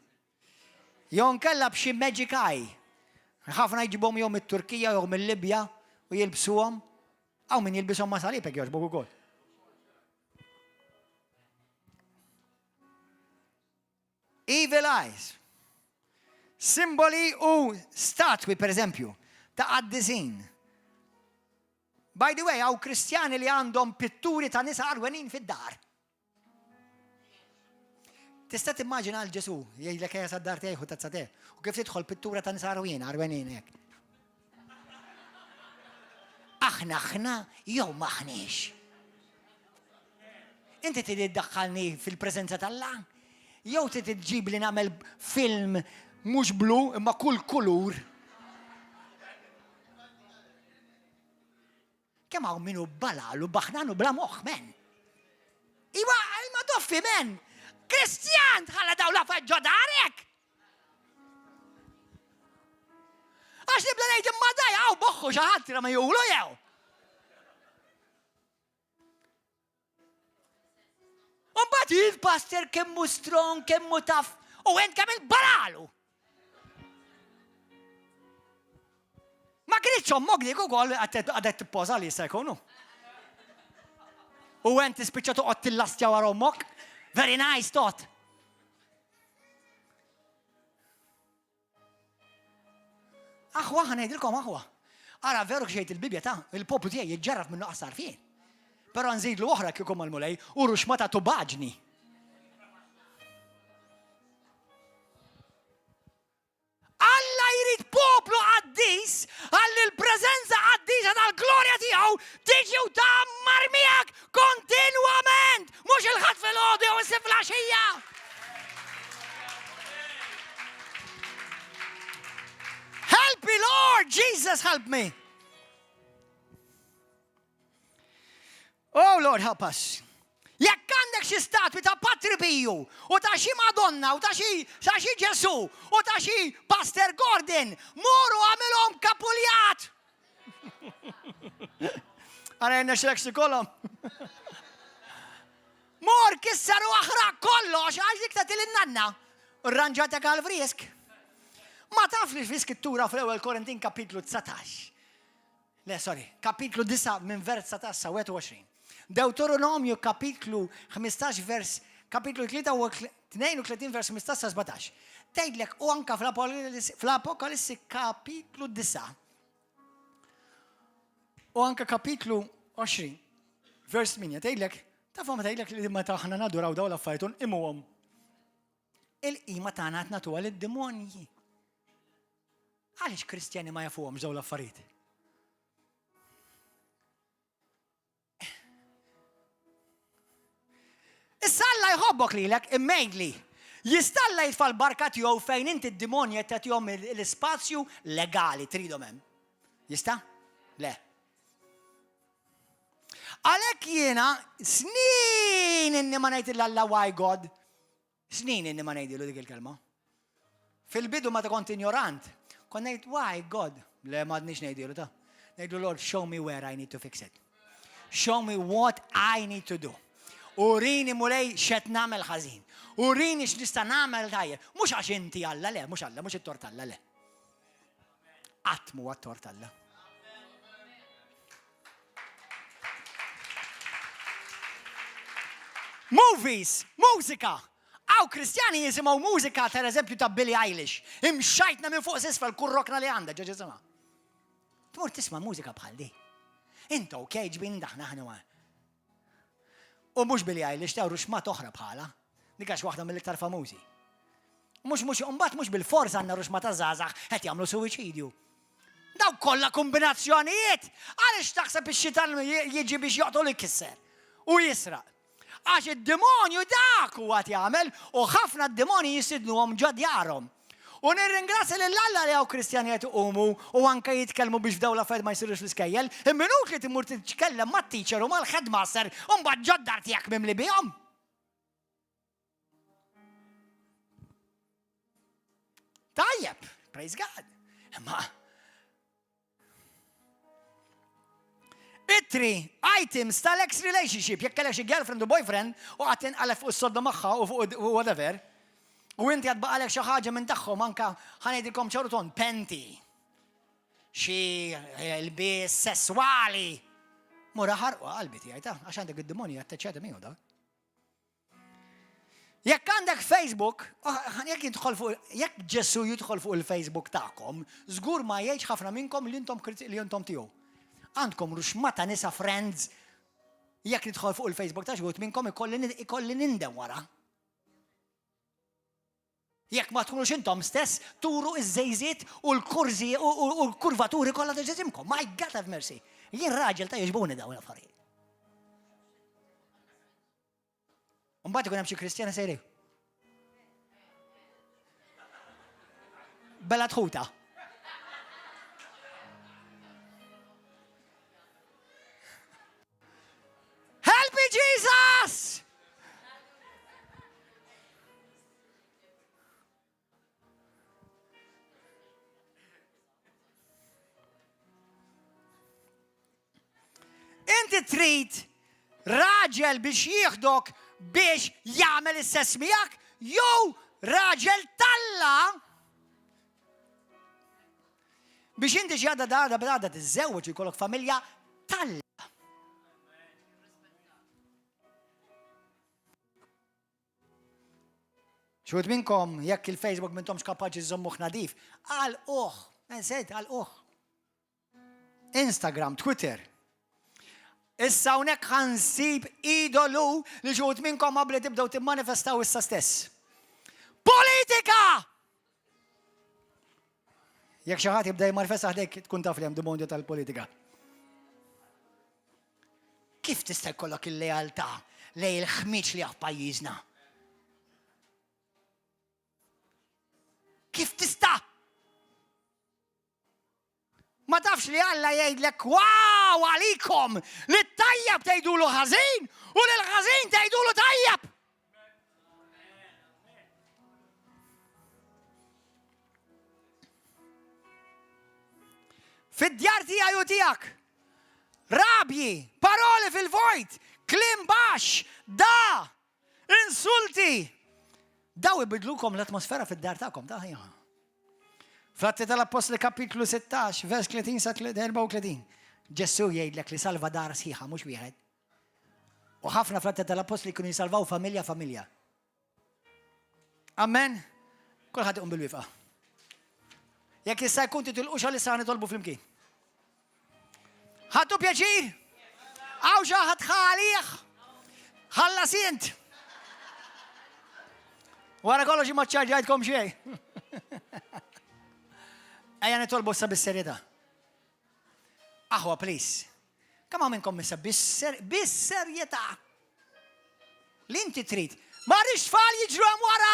Jew nkella b'xi magic eye. Ħafna jġibhom jew mit-Turkija jew mill-Libja u jilbsuhom. Hawn min jilbishom ma' salib jekk jogħġbok ukoll. Evil eyes. Simboli u statwi, per eżempju, ta' qaddisin. By the way, hawn Kristjani li għandhom pitturi ta' nisa għarwenin fid-dar. Tista' timmaġina għal Ġesu jgħidlek ejja sad-dar tiegħi ħu tazza te. U kif tidħol pittura ta' nisa għarwien, għarwenin hekk. Aħna aħna jew m'aħniex. Inti trid iddaħħalni fil-preżenza t'Alla? Jew trid iġġib li nagħmel film mhux blu imma kull kulur? Kemm hawn min hu balal u baħnan u bla moħħ, men. Iwa, imma doffi, men. Kristjan, tħalla daw la ġo darek. Għax nibda ngħid imma daj hawn boħħu xi ħadd ma julu jew. Mbagħad il-pastor kemm hu strong, kemm hu taf, u ent kemm il-balalu. Ma kienx ommok dik ukoll għadet tippoża li jista' jkunu. U ent tispiċċa toqgħod tillastja wara ommok. Very nice thought. Aħwa, ħa ngħidilkom aħwa. Ara veru xejt il-Bibja ta' il-poplu tiegħi jiġġarraf minn nuqqas għarfien. Però nżidlu oħra kieku mal-Mulej u ruxma ta' tubaġni. Alla jrid poplu qaddis għalli l-preżenza qaddisa tal-glorja tiegħu tiġi u tgħammar miegħek kontinwament, mhux il-Ħadd filgħodu jew is-Sibt filgħaxija. Help me, Lord Jesus, help me. Oh Lord, help us. Jekk għandek xi statwi ta' Patri Piju u ta' xi Madonna u ta' xi ta' xi Ġesu u ta' xi Pastor Gordon, mur u għamilhom kapuljat. Ara jenna xrek sikolhom. Mur kisser u aħraq kollox għax dik ta' til-nanna. Rranġatek għal frisk. Ma taf li fl-iskrittura fl-ewwel Korintin kapitlu 19 Le, sorry, kapitlu 9 minn vers 19 sa 21. Dewteronomju kapitlu 15 vers kapitlu 32 vers 15 sa 17. Tgħidlek u anka fl-Apokalissi kapitlu 9 u anka kapitlu 20 vers 8 tgħidlek tafhom tgħidlek li meta aħna naduraw dawn l-affarijiet imuhom. Il-qima tagħna qed nagħtuha lid-demonji. Għaliex Kristjani ma jafuhomx dawn l-affarijiet? Issa Alla jħobbok lilek immejdli. Jista' Alla jitfa' l-barka tiegħu fejn inti d-demonji qed tagħtihom l-ispazju legali tridhom hemm. Jista'? Le. Għalhekk jiena snin inni ma ngħid il-Alla why God. Snin inni ma ngħidilu dik il-kelma. Fil-bidu meta kont ignorant, kont ngħid why God? Le m'għadniex ngħidilu ta'. Ngħidlu Lord, show me where I need to fix it. Show me what I need to do. Urini mulej x'qed nagħmel ħażin. Urini x'nista' nagħmel tajjeb. Mhux għax inti Alla le, mhux Alla, mhux it-tort Alla le. Qatt mhuwa t-tort Alla. Movies, mużika. Għaw Kristjani jisimgħu mużika per eżempju ta' Billie Eilish. Imxajtna minn fuq s'isfel kull rokna li għandha ġo ġisimha. Tmur tisma' mużika bħal di. Inta ok ġbin daħna ħna U mhux Billie Eilish ta' ruxmat oħra bħala. Dik għax waħda mill-iktar famużi. Mhux mhux imbagħad mhux bil-fors għandna ruxma ta' żgħażagħ qed jagħmlu suwiċidju. Daw kollha kombinazzjonijiet! Għaliex taħseb ix-xitan jiġi biex joqtol ikisser u jisraq? Għax id-demonju dak huwa qed jagħmel u ħafna d-demonji jistidnuhom ġo djarhom. U nirringrazzja lil Alla li hawn Kristjani qed iqumu u anke jitkellmu biex f'dawn l-affarijiet ma jsirux fl-iskejjel. Imma inutli timur titkellem mat-teacher u mal-headmaster u mbagħad ġod-dar tiegħek mimli bihom. Tajjeb, praise God. Imma Ittri, items tal-ex relationship, jekk kellek xi girlfriend u boyfriend u qatt inqalef fuq is-sodda magħha u fuq whatever, u inti għad baqalek xi ħaġa minn tagħhom anka ħanejdilkom ċaruton penti. Xi lbies sesswali. Mura ħarqu qalbi tiegħi ta' għax għandek id-demonji atteċċjati miegħu dak. Jekk għandek Facebook, oh, jekk jidħol fuq, jekk Ġesu jidħol fuq il-Facebook tagħkom, żgur ma jgħidx ħafna minnkom li intom li intom tiegħu. Għandkom ruxma ta' nisa friends, jekk nidħol fuq il-Facebook ta' xi minnkom ikolli nindem wara. Jekk ma tkunux intom stess turu iż-żejżiet u l-kurzi u l-kurvaturi kollha ta' ġisimkom. My God have mercy. Jien raġel ta' jogħġbuni dawn l-affarijiet. Mbagħad ikun hemm xi Kristjana sejri. Bella tħuta. Help me Jesus! Inti trid raġel biex jieħdok biex jagħmel is-sess miegħek jew raġel talla biex inti xi għadha għadha b'għadha tiżżewweġ u jkollok familja talla. Xi wħud minnkom, jekk il-Facebook m'intomx kapaċi żżommuh nadif, għalquh. Nsejt għal-uħ. Instagram, Twitter. Issa hawnhekk ħansib idolu li xi minnkom qabli tibdew timmanifestaw issa stess. Politika! Jekk xi ħadd jibda jimmanifesta ħdejk tkun taf li hemm demonju tal-politika. Kif tista' jkollok il-lealtà lej il-ħmiġ li pajjiżna? Kif tista'? Ma tafx li Alla jgħidlek wow għalikom li tajjeb tgħidulu ħażin u li l-ħażin tgħidulu tajjeb. Fid-djar tiegħi u tiegħek. Rabji, paroli fil-vojt, kliem baxx, da, Insulti! Daw ibidlukom l-atmosfera fid-dar tagħkom, ta' ħajja. Fl-Atti tal-Appostli kapitlu 16, vers 30 sa 34. Ġesù jgħidlek li salva dar sħiħa, mhux wieħed. U ħafna fl-Atti tal-Appostli kienu jisalvaw familja familja. Amen. Kulħadd iqum bil-wifqa. Jekk jista' jkun titilqux għal issa nitolbu flimkien. Ħadtu pjaċir? Għaw xi ħadd ħalih? Ħallas int. Wara kollox ma ċarġajtkom xejn. Ejja nitolbu sa bis-serjetà. Aħwa, please. Kemm hawn minnkom issa bis-serjetà? Li inti trid. Ma rridx tfal jiġru hemm wara!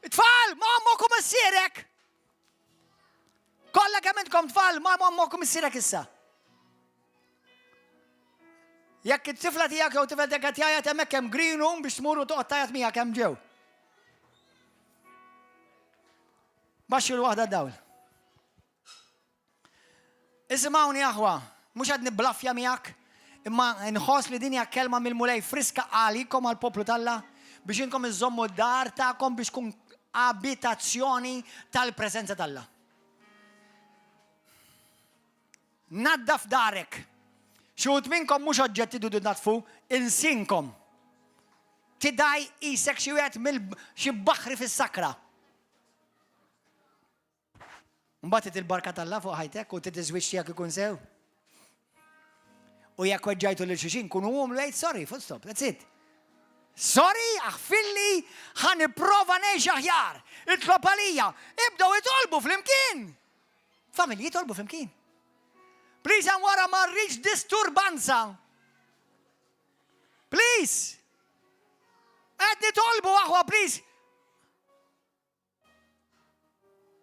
Tfal, ma ommok u missierek! Kollha kemm intkom tfal, ma ommok u missierek issa. Jekk it-tifla tiegħek jew tifel tiegħek qed jgħajjat hemmhekk hemm green room biex tmur u toqgħod tgħajjat miegħek hemm ġew. Baxxu l-waħda dawl. Isimgħuni aħwa, mhux qed niblaffja miegħek, imma nħoss li din hija kelma mill-Mulej friska għalikom għall-poplu t'Alla biex inkom iżommu d-dar tagħkom biex tkun abitazzjoni tal-preżenza t'Alla. Naddaf darek. Xi wħud minnkom mhux oġġetti dudu nadfu, ilsienkom. Tidaj isek xi wieħed mill xi baħri fis-sakra. Mbagħad trid il-barka t'Alla fuq ħajtek u trid iż-żwieġ tiegħek ikun sew. U jekk weġġajtu lil xulxin, kunu umli għid sorry, full stop, that's it. Sorry, aħfilli, ħa nipprova ngħix aħjar. Itlob għalija, ibdew itolbu flimkien. Familji jitolbu flimkien. Please, hemm wara ma rridx disturbanza. Please. Qed nitolbu aħwa, please.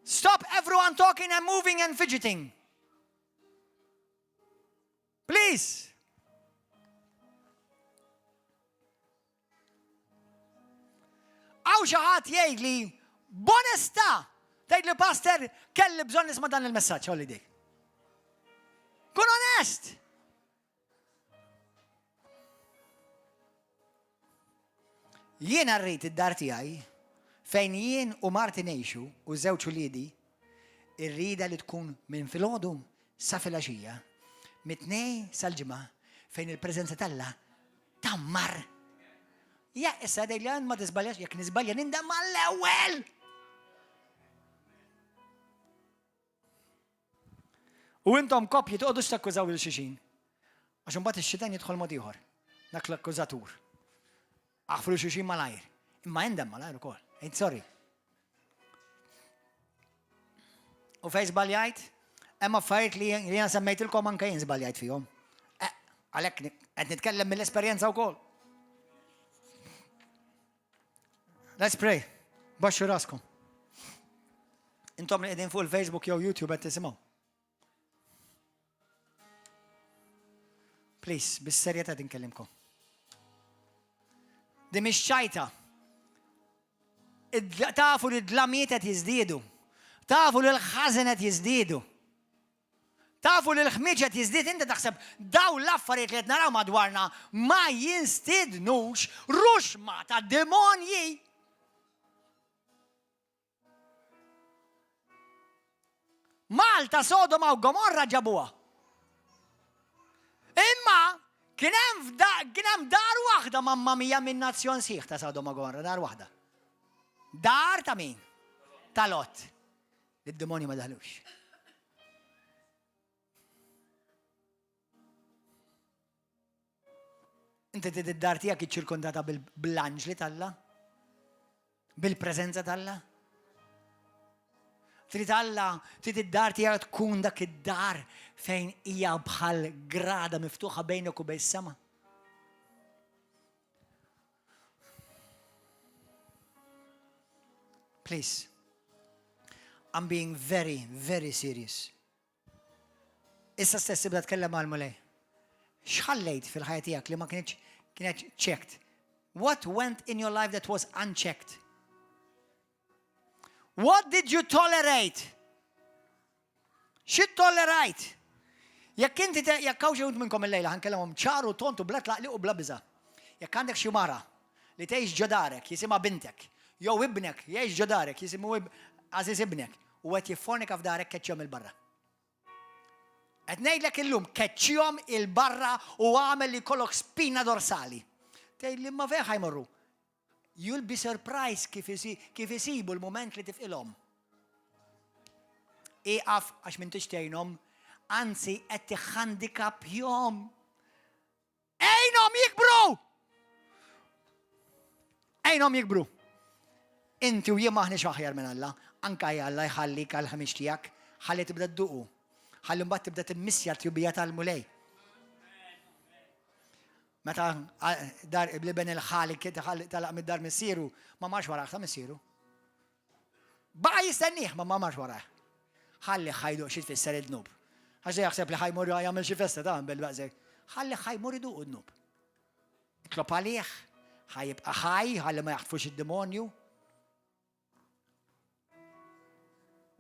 Stop everyone talking and moving and fidgeting. Please. Għaw xaħat jgħid li bonesta tgħid li pastor kelli bżonn nisma' dan il-messaġġ holiday. Kun onest. Jiena rrid id-dar tiegħi fejn jien u marti ngħixu u żewġ uliedi, irridha li tkun minn filgħodu sa filgħaxija, mit-Tnejn sal-Ġimgħa fejn il-preżenza t'Alla tgħammar. Ja, issa dejli ma tiżbaljax, jekk niżbalja nindem mal-ewwel. U intom koppji toqgħodux takkużaw lil xulxin. Għax imbagħad ix-xitan jidħol mod ieħor. Dak l-akkużatur. Aħfru xulxin malajr. Imma endem malajr ukoll. Ejt sorry. U fej żbaljajt, hemm affarijiet li jiena semmejtilkom anke jien żbaljajt fihom. Eh, għalhekk qed nitkellem mill-esperjenza wkoll. Let's pray. Baxxu raskom. Intom li qegħdin fuq il-Facebook jew YouTube qed tisimgħu. Please, bis-serjetà din kellimkom. Di mhix ċajta. Tafu li d-dlamijiet qed jiżdiedu. Tafu li l-ħażen qed jiżdiedu. Tafu li l-ħmieġ qed jiżdied inti taħseb dawn l-affarijiet li qed naraw madwarna ma jinstidnux ruxma ta' demonji. Malta, Sodoma u Gomorra ġabuha. Imma kien hemm kien hemm dar waħda mamma mija minn nazzjon sħiħ ta' Sodoma u Gomorra, dar waħda. Dar ta' min? Ta' Lot. Id-demonji ma daħlux. Inti trid id-dar tiegħek iċċirkondata bl-anġli t'Alla? Bil-preżenza t'Alla? Trid Alla, trid id-dar tiegħek tkun dak id-dar fejn hija bħal grada miftuħa bejnek u bejn sema. Please. I'm being very, very serious. Issa stess ibda tkellem mal-Mulej. X'ħallejt fil-ħajja tiegħek li ma kienx kienet checked? What went in your life that was unchecked? What did you tolerate? Xi tollerajt? Jekk inti jekk hawn xi minnkom illejla ħankellemhom ċaru tontu bla tlaqli u bla biża. Jekk għandek xi mara li tgħix ġo darek jisimha bintek, jew ibnek jgħix ġo darek jisimu għażiż ibnek u qed jiffornika f'darek keċċihom il-barra. Qed ngħidlek illum keċċihom il-barra u għamel li jkollok spina dorsali. Tgħid li ma fejn ħajmorru. You'll be surprised kif, kif isibu l-moment li tifqilhom. Iqaf għax m'intix tgħinhom, anzi qed tiħhandikapjhom. Għinhom jikbru! Għinhom jikbru. Inti u jien maħniex aħjar minn Alla, anka Alla jħallik għal ħmiex tiegħek, ħalli tibda dduqu. Ħalli mbagħad tibda timmissja t-tjubija tal-Mulej. Meta dar ibli ben il-ħali talaq mid-dar missieru, ma marx warah ta' missieru. Baqa' jistennieh ma ma marx warah. Ħalli ħajduq xi tfisser id-dnub. Għax jaħseb li ħajmur jagħmel xi festa ta' bil-baqsek. Ħalli ħajmur iduq id-dnub. Itlob għalih, ħajibqa' ħaj, ħalli ma jaħtfux id-demonju.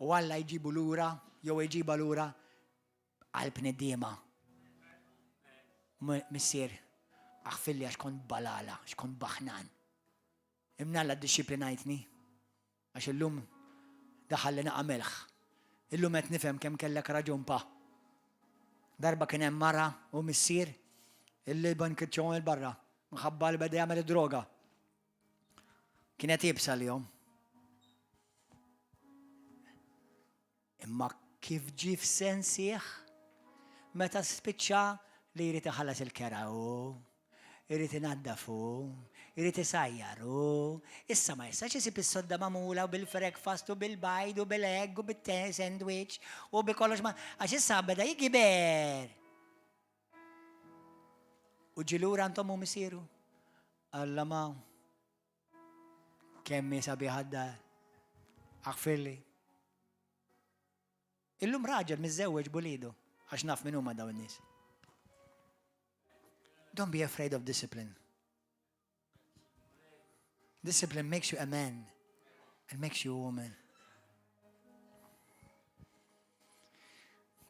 U Alla jġibu lura, jew jġiba lura qalb neddiema. Missier, aħfilli għax kont balala, għax kont baħnan. Imnalla ddixxiplinajtni, għax illum daħalli naqa' melħ. Illum qed nifhem kemm kellek raġun pa. Darba kien hemm mara u missier illi ban kitxhom il-barra minħabba li beda jagħmel id-droga. Kienet iebsa lihom. Imma kif ġie f'sensih meta spiċċa li jrid iħallas il-kera hu, irid inaddaf hu, irid isajjar hu, issa ma jistax isib is-sodda magħmula u bil-breakfast u bil-bajd u bil-egg u bit-sandwich u bi kollox ma għax issa beda jikiber. U ġie lura għand ommu u missieru. Alla ma kemm hi sabiħa d-dar. Aħfirli. Illum raġel miżżewweġ b'uliedu, għax naf min huma dawn in-nies. Don't be afraid of discipline. Discipline makes you a man and makes you a woman.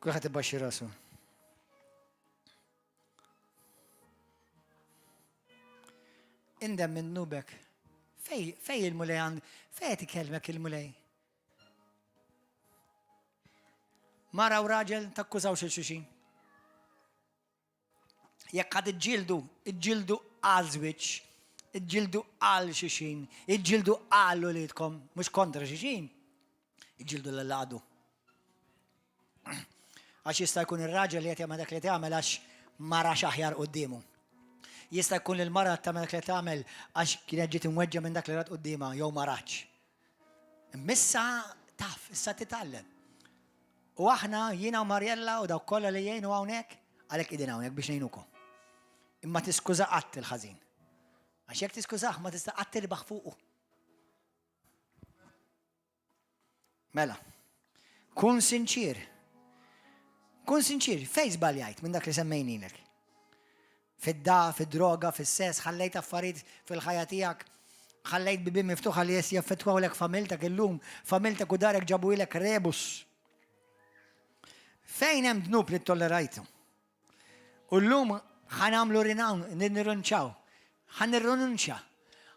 Kulħadd ibaxxi rasu. Indem minn nubek. Fej, fej il-mulej għand, fej qed ikellmek il-mulej. Mara u raġel takkużawx il-xuxin. Jekk għad iġġieldu, iġġieldu għal żwieġ, iġġieldu għal xuxin, iġġieldu għal uliedkom, mhux kontra xuxin, iġġieldu l-għadu. Għax jista' jkun ir-raġel li qed jagħmel dak li tagħmel għax ma rax aħjar quddiemu. Jista' jkun li l-mara tagħmel dak li tagħmel għax kienet ġiet imweġġa minn dak li rat quddiemha jew ma ratx. Missa taf, issa titgħallem. U aħna, jiena u Marjella u dawk kollha li jgħinu hawnhekk, għalhekk qegħdin hawnhekk biex ngħinukom. Imma tiskuża qatt il-ħażin. Għax jekk tiskużah ma tista' qatt tirbaħ fuqu. Mela, kun sinċir. Kun sinċir, fej żbaljajt minn dak li semmejnilek. Fid-da, fid-droga, fis-sess, ħallejt affarijiet fil-ħajja tiegħek, ħallejt bibien miftuħa li jes jaffettwawlek familtek illum, familtek u darek ġabu ilek rebus. Fejn hemm dnub li tollerajtu? U llum ħa nagħmlu rinown, nirrinunċaw. Ħa nirrinunċja.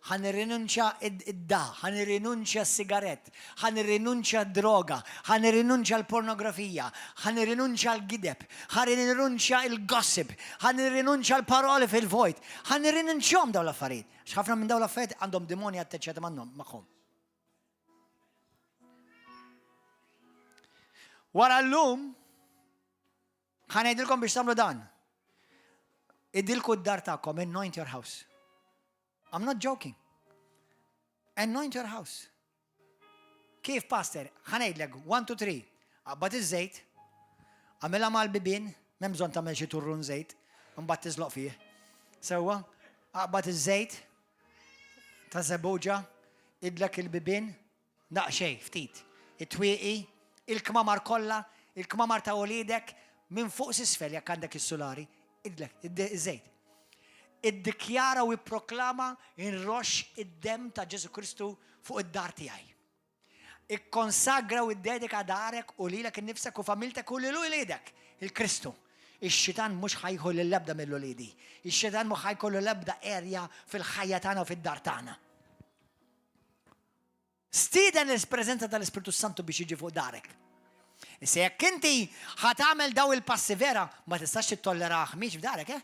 Ħa nirrinunċja id-da, ħa nirrinunċja s-sigarett, ħa nirrinunċja d-droga, ħa nirrinunċja l-pornografija, ħa nirrinunċja l-gideb, ħa nirrinunċja l-gossip, ħa nirrinunċja l-paroli fil-vojt, ħa nirrinunċjahom dawn l-affarijiet. Għax ħafna minn dawn l-affarijiet għandhom demonji atteċċjati magħhom. Wara llum, Ħa ngħidilkom biex tagħmlu dan. Idilku d-dar tagħkom, anoint your house. I'm not joking. Anoint your house. Kif, pastor? Ħa ngħidlek, 1, 2, 3. Aqbad iż-żejt, għamilha mal-bibien, m'hemm bżonn tagħmel xi turrun żejt, imbagħad tiżloq fih. Sewwa, aqbad iż-żejt ta' żebbuġa, idlek il-bibien, daqsxejn, ftit. It-twieqi, il-kmamar kollha, il-kmamar ta' uliedek, minn fuq s'isfel jekk għandek is-sulari, idlek iż-żejt. Iddikjara u ipproklama inroxx id-demm ta' Ġesù Kristu fuq id-dar tiegħi. Ikkonsagra u iddedika darek u lilek innifsek u familtek u lil uliedek il Kristu. Ix-xitan mhux ħa jieħu lil ebda mill-uliedi. Ix-xitan mhu ħa jkollu l-ebda erja fil-ħajja tagħna u fid-dar tagħna. Stieden il-preżenza tal-Ispirtu Santu biex jiġi fuq darek. Issa jekk inti ħa tagħmel daw il-passi vera, ma tistax tittollera ħmieġ f'darek, eh?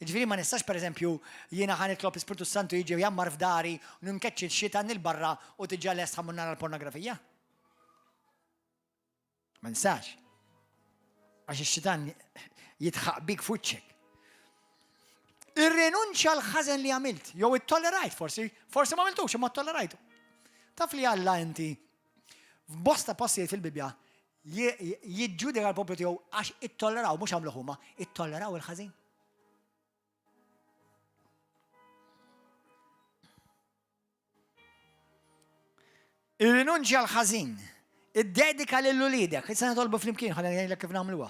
Jiġifieri ma nistax pereżempju jiena ħa nitlob l-Ispirtu Santu jiġi u jgħammar f'dari u nkeċċi x-xitan 'il barra u diġà lest ħa mmur nara l-pornografija. Ma nistax. Għax ix-xitan jidħaq bik f'wiċċek. Irrinunċja l-ħażen li għamilt, jew ittollerajt forsi, forsi ma għamiltux, imma tollerajtu. Taf li Alla inti f'bosta postijiet fil-Bibbja jiġġudika l-poplu tiegħu għax ittolleraw, mhux għamlu huma, ittolleraw il-ħażin. Irrinunċja l-ħażin. Iddedika lil uliedek. Issa nitolbu flimkien ħalli ngħidlek kif nagħmluha.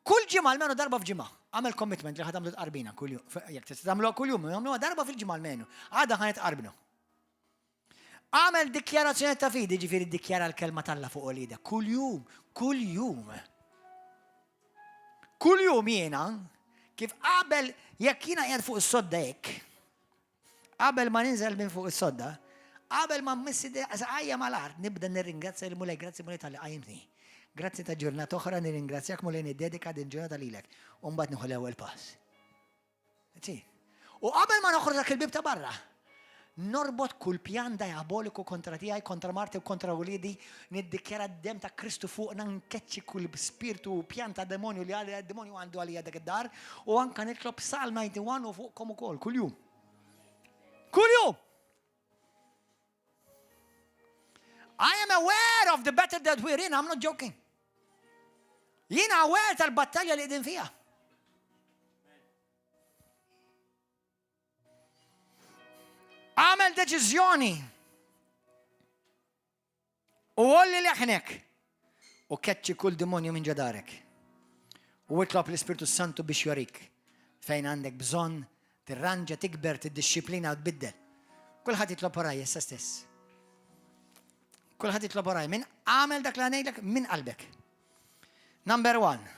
Kull ġimgħa almenu darba f'ġimgħa. Għamel commitment li ħa tagħmlu tqarbina kull jum. Jekk tista' tagħmluha kull jum, nagħmluha darba fil-ġimgħa almenu. Għada ħa nitqarbnu. Għamel dikjarazzjoni ta' fidi, ġifieri dikjara l-kelma t'Alla fuq uliedek. Kull jum, kull jum. Kull jum jiena, kif qabel jekk jiena qiegħed fuq is-sodda hekk, Qabel ma ninżel minn fuq is-sodda, qabel ma mmissi saqajja mal-art, nibda nirringrazzja l-Mulej, grazzi Mulej talli qajjimtni. Grazzi ta' ġurnata oħra nirringrazzjak Mulej niddedika din ġurnata lilek. U mbagħad nieħu l-ewwel pass. U qabel ma noħroġ dak il-bib ta' barra, norbot kull pjan diaboliku kontra tiegħi, kontra marti u kontra wliedi, niddikjara d-dem ta' Kristu fuqna nkeċċi kull spirtu u pjan ta' demonju li għalija demonju għandu għalija dak id-dar u anka nitlob Psalm 91 u fuqkom ukoll kuljum. Kuljum! I am aware of the battle that we're in, I'm not joking. Jiena aware tal-battalja li qegħdin fiha. Għamel deċiżjoni. U għolli leħnek u keċċi kull demonju minn ġodarek. U itlob l-Ispirtu Santu biex jorik fejn għandek bżonn tirranġa, tikber, tiddixxiplina u tbiddel. Kulħadd jitlob waraj issa stess. Kulħadd jitlob waraj minn għamel dak li ngħidlek minn qalbek. Number one.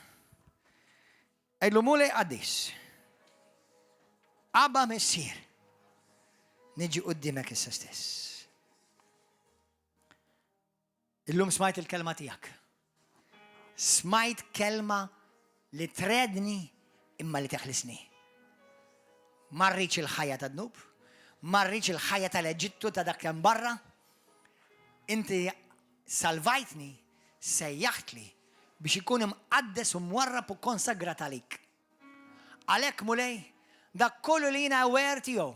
Għidlu Mulej qaddis. Abba Missier. Niġi qudiemek issa stess. Illum smajt il-kelma tiegħek. Smajt kelma li tredni imma li teħlisni. Ma rridx il-ħajja ta' dnub, ma rridx il-ħajja tal-Eġittu ta' dak hemm barra. Inti salvajtni, sejjaħtli biex ikun imqaddes u mwarrab u konsagrat għalik. Għalhekk, Mulej, dak kollu li jiena aware tiegħu,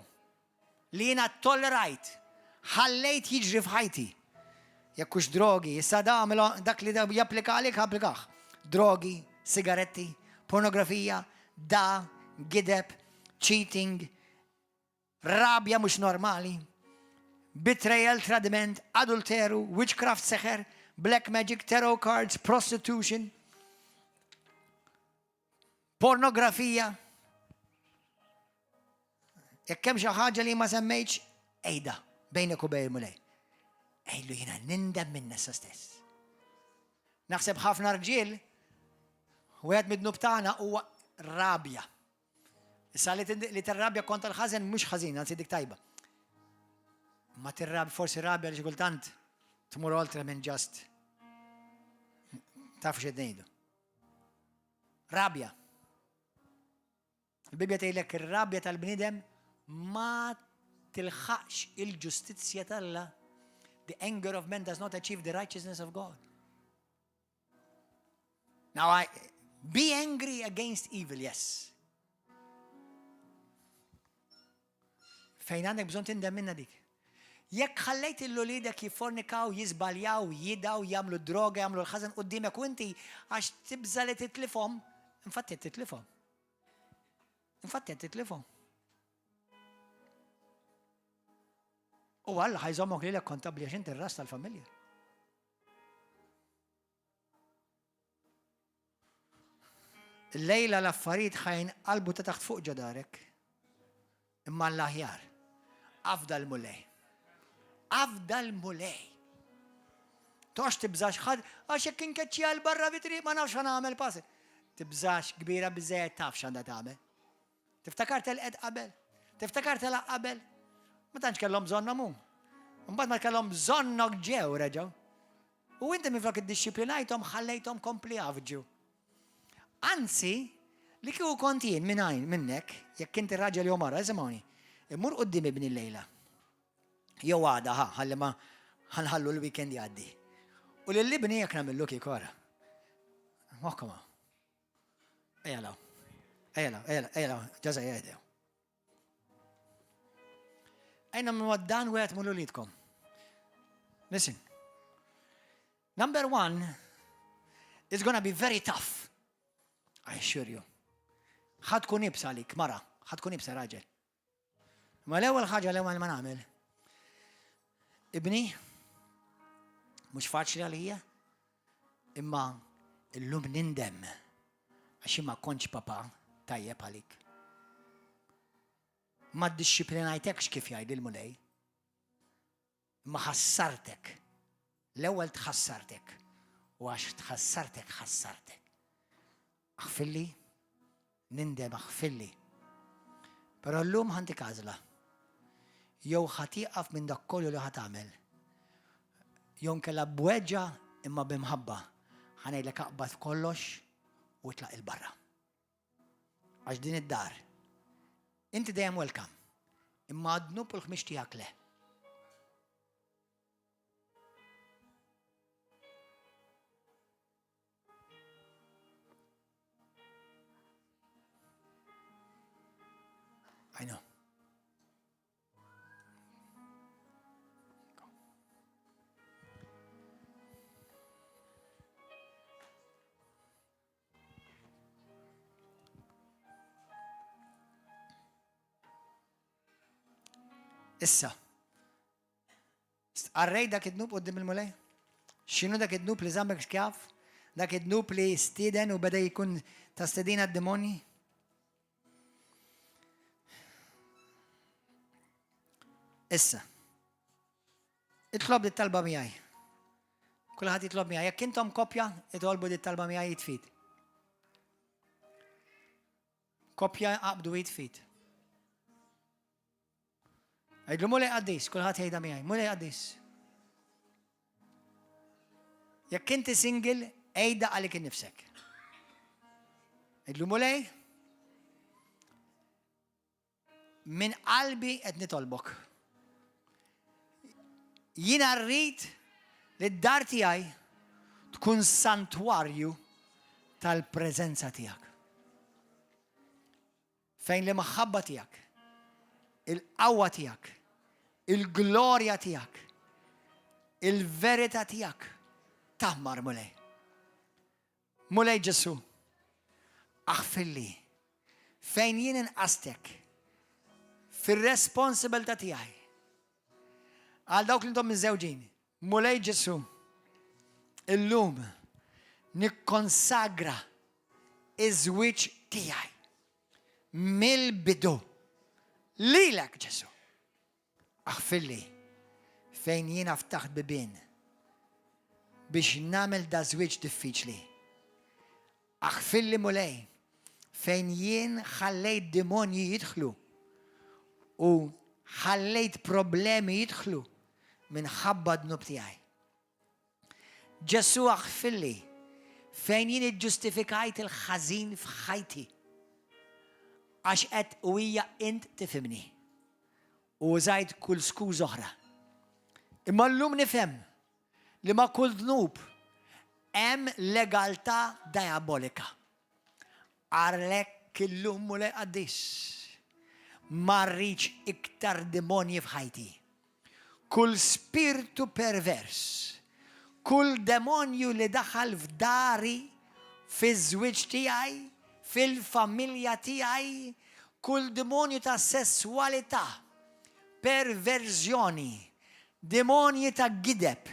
li jiena tollerajt, ħallejt jiġri f'ħajti, jekk hux drogi, issa da dak li japplika għalik applikah. Drogi, sigaretti, pornografija, da, gideb, cheating, rabja mhux normali, betrayal, tradiment, adulteru, witchcraft seħer, black magic, tarot cards, prostitution, pornografija. Jekk hemm xi ħaġa li ma semmejtx, ejda bejnek u bejn mulej. Ejlu jiena nindem minn nessa stess. Naħseb ħafna rġiel, wieħed mid-dnub tagħna huwa rabja. Issa li tirrabja kontra l-ħażen mhux ħażin, anzi dik tajba. Ma tirrab forsi rabja li xi kultant tmur oltre minn ġast taf x'qed ngħidu. Rabja. Il-Bibbja tgħidlek ir-rabja tal-bniedem ma tilħaqx il-ġustizzja t'Alla. The anger of man does not achieve the righteousness of God. Now, I, Be angry against evil, yes. Fejn għandek bżonn tindem minna dik. Jekk ħallejt il-ulidek jiffornikaw, jiżbaljaw, jidaw, jagħmlu droga, jagħmlu l-ħażen qudiemek u inti għax tibża li titlifhom, infatti titlifhom. Infatti titlifhom. U Alla ħa jżommok lilek kontabbli għax inti r-ras tal-familja. Lejla l-affarijiet ħajn qalbu ta' taħt fuq ġodarek. Imma l-aħjar. Afda l-mulej. Afda l-mulej. Tox tibżax ħadd għax jekk inkeċċi għal barra vitri ma nafx nagħmel passi. Tibżax kbira biżejjed taf x'għandha tagħmel. Tiftakar telqet qabel? Tiftakar telaq qabel? Ma tantx kellhom bżonnhom hu. Mbagħad ma kellhom bżonnok ġew reġgħu. U inti minflok iddixxiplinajthom ħallejthom kompli għafġu. Anzi, li kieku kont jien minn minnek, jekk inti raġel jew mara, isimgħuni, immur quddiem ibni llejla. Jew għada, ħa, ħalli ma ħanħallu l-weekend jgħaddi. U lil ibni jekk nagħmillu kieku ara. Moħħkom Ejja law. Ejja law, ejja law, ejja law, ġaza jgħidew. Ejna minn dan u għet mululidkom. Listen. Number one, it's gonna be very tough. I assure you. ħatkun ibsa għalik, mara, ħatkun ibsa raġel. Ma l-ewwel ħaġa l-ewwel ma nagħmel. Ibni, mhux faċli għalija, imma illum nindem għax ma kontx papa tajjeb għalik. Ma ddixxiplinajtekx kif jgħid il-mulej. Imma ħassartek. L-ewwel tħassartek. U għax tħassartek ħassartek. Aħfilli, nindem aħfilli. Però llum ħantik għażla. Jew ħa tieqaf minn dak kollu li ħa tagħmel. Jew nkella b'weġġa imma b'imħabba ħa ngħidlek aqbad kollox u itlaq il-barra. Għax din id-dar, inti dejjem welcome, imma għad-dnub u l-ħmieġ tiegħek le. I know. Issa, stqarrej dak id-dnub qudiem il-Mulej? X'inhu dak id-dnub li żammek skjav? Dak id-dnub li stieden u beda jkun ta' stedina d-demonji? Issa, itlob dit talba miegħi. Kulħadd jitlob miegħi. Jekk intom koppja, itolbu dit talba miegħi jitfid. Koppja qabdu jitfid. Għidlu mulej qaddis, kulħadd jgħidha miegħi, mulej qaddis. Jekk inti single, għidha għalik innifsek. Għidlu mulej, minn qalbi qed nitolbok. Jiena rrid li d-dar tiegħi tkun santwarju tal-preżenza tiegħek. Fejn l-imħabba tiegħek, il-qawwa tiegħek, il-glorja tiegħek, il-verità tiegħek taħmar Mulej. Mulej Ġesu, aħfilli fejn jien inqastek fir-responsabilità tiegħi. Għal dawk li intom miżżewġin, Mulej Ġesu, illum nikkonsagra iż-żwieġ tiegħi mill-bidu lilek Ġesu. Aħfirli fejn jiena ftaħt bibien biex nagħmel da żwieġ diffiċli. Aħfirli Mulej fejn jien ħallejt demonji jidħlu u ħallejt problemi jidħlu minħabba dnub tiegħi. Ġesù aħfirli fejn jien iġġustifikajt il-ħażin f'ħajti. Għax qed u hija int tifhimni. U użajt kull skuża oħra. Imma llum nifhem li ma' kull dnub hemm legaltà diabolika. Għalhekk illum, Mulej qaddis, ma rridx iktar demonji f'ħajti. Kull spirtu pervers, kull demonju li daħal f'dari, fiż-żwieġ tiegħi, fil-familja tiegħi, kull demonju ta' sessualità, perverżjoni, demonji ta' gideb,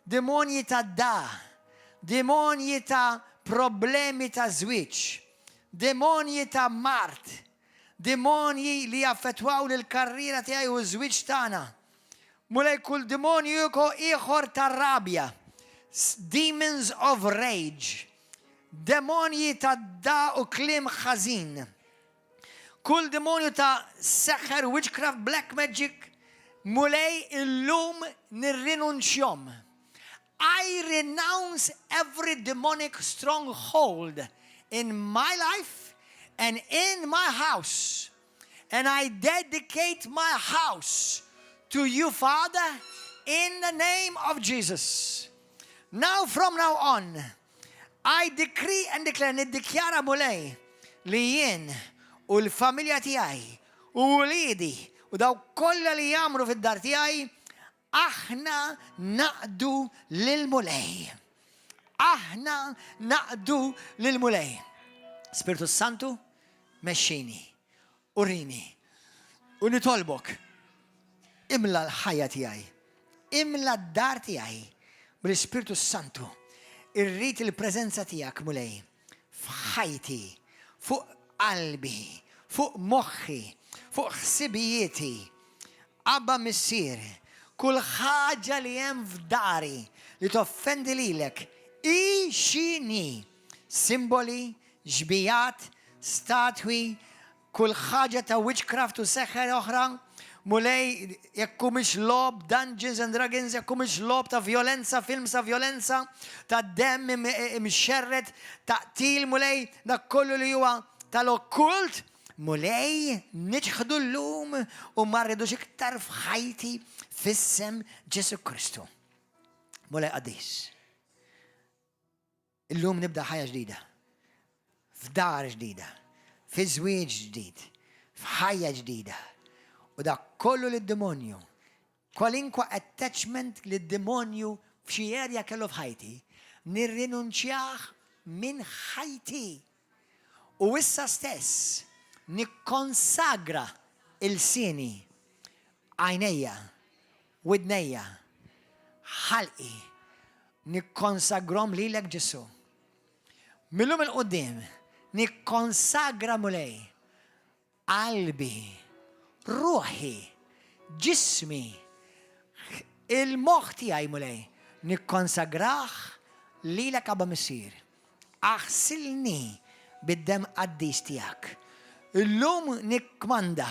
demonji ta' da, demonji ta' problemi ta' żwieġ, demonji ta' mard, demonji li jaffetwaw l-karriera tiegħi u żwieġ tagħna. Mulej, kull demonju ieħor ta' rabja, demons of rage, demonji ta' da u kliem ħażin. Kull demonju ta' seħer, witchcraft, black magic, Mulej, illum nirrinunċjahom. I renounce every demonic stronghold in my life and in my house. And I dedicate my house to you, Father, in the name of Jesus. Now, from now on, I decree and declare, niddikjara, Mulej, li jien u l-familja tiegħi u wliedi u dawk kollha li jgħammru fid-dar tiegħi, aħna naqdu lill-Mulej. Aħna naqdu lill-Mulej. Spiritu Santu, mexxini, urini, u nitolbok, imla l-ħajja tiegħi, imla d-dar tiegħi bl-Ispirtu Santu. Irrid il-preżenza tiegħek, Mulej, f'ħajti, fuq qalbi, fuq moħħi, fuq ħsibijieti. Abba Missier, kull ħaġa li hemm f'dari li toffendi lilek, hi x'inhi, simboli, xbihat, statwi, kull ħaġa ta' witchcraft u seħer oħra, Mulej, jekk mhux logħob Dungeons and Dragons, jekk mhux logħob ta' violenza, films ta' violenza, ta' demm imxerred, ta' qtil, Mulej, dak kollu li huwa tal-okkult, Mulej, niċħdu llum u ma rridux iktar f'ħajti f'isem Ġesù Kristu. Mulej qaddis. Illum nibda ħajja ġdida. F'dar ġdida. Fi żwieġ ġdid. F'ħajja ġdida. U dak kollu lid-demonju, kwalinkwa attachment lid-demonju f'xi area kellu f'ħajti, nirrinunċjah minn ħajti. U issa stess nikkonsagra lsieni, għajnejja, widnejja, ħalqi, nikkonsagrahom lilek, Ġesù. Mil-lum 'il quddiem, nikkonsagra, Mulej, qalbi, ruħi, ġismi, il-moħħ tiegħi, Mulej, nikkonsagrah lilek, Abba Missier. Aħsilni bid-dem qaddis tiegħek. Illum nikkmanda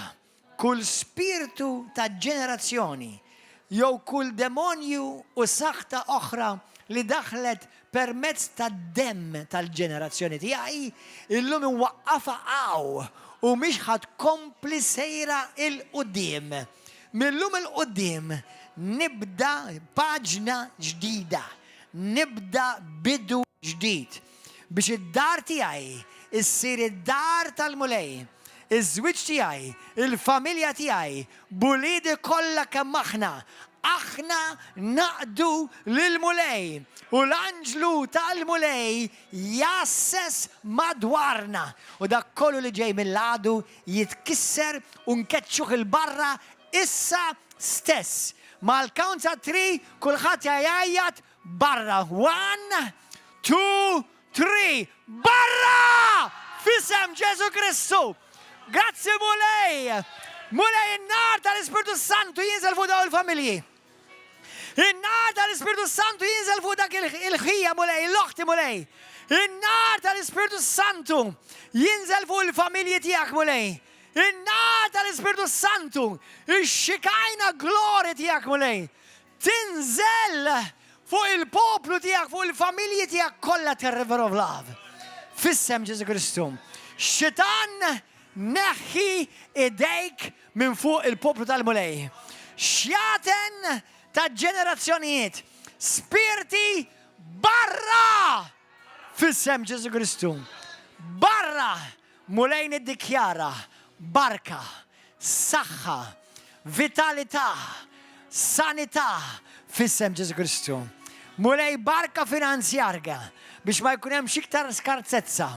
kull spirtu ta' ġenerazzjoni jew kull demonju u saħta oħra li daħlet permezz ta' dem tal-ġenerazzjoni tiegħi, illum inwaqqafha hawn u mhix ħa tkompli sejra 'l quddiem. Mil-lum 'il quddiem nibda paġna ġdida, nibda bidu ġdid biex id-dar tiegħi issir id-dar tal-Mulej, iż-żwieġ tiegħi, il-familja tiegħi, b'uliedi kollha kemm aħna, aħna naqdu lill-Mulej u l-anġlu tal-Mulej jgħasses madwarna u dak kollu li ġej mill-għadu jitkisser u nkeċċuh 'il barra issa stess. Mal-count ta' 3 kulħadd jgħajjat barra. One, two, three. Barra! F'isem Ġesù Kristu. Grazzi, Mulej. Mulej, in-nar tal-Ispirtu Santu jinżel fuq daw il-familji. In-nar tal-Ispirtu Santu jinżel fuq dak il-ħija, Mulej, l-oħti, Mulej. In-nar tal-Ispirtu Santu jinżel fuq il-familji tiegħek, Mulej. In-nar tal-Ispirtu Santu, ix-Shekinah glory tiegħek, Mulej, tinżel fuq il-poplu tiegħek, fuq il-familji tiegħek kollha ta' River of Love. F'isem Ġesù Kristu. Xitan, neħħi idejk minn fuq il-poplu tal-Mulej. Xjaten ta' ġenerazzjonijiet, spirti, barra! F'isem Ġesù Kristu. Barra! Barra, Mulej niddikjara barka, saħħa, vitalità, sanità f'isem Ġesù Kristu. Mulej barka finanzjarja biex ma jkun hemmx iktar skarsezza.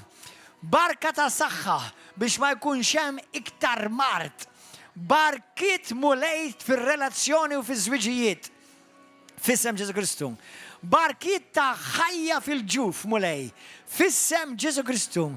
Barka ta' saħħa biex ma jkunx hemm iktar mard. Barkiet Mulej fir-relazzjoni u fiż-żwiġijiet. F'isem Ġesù Kristu. Barkiet ta' ħajja fil-ġuf, Mulej. F'isem Ġesù Kristu.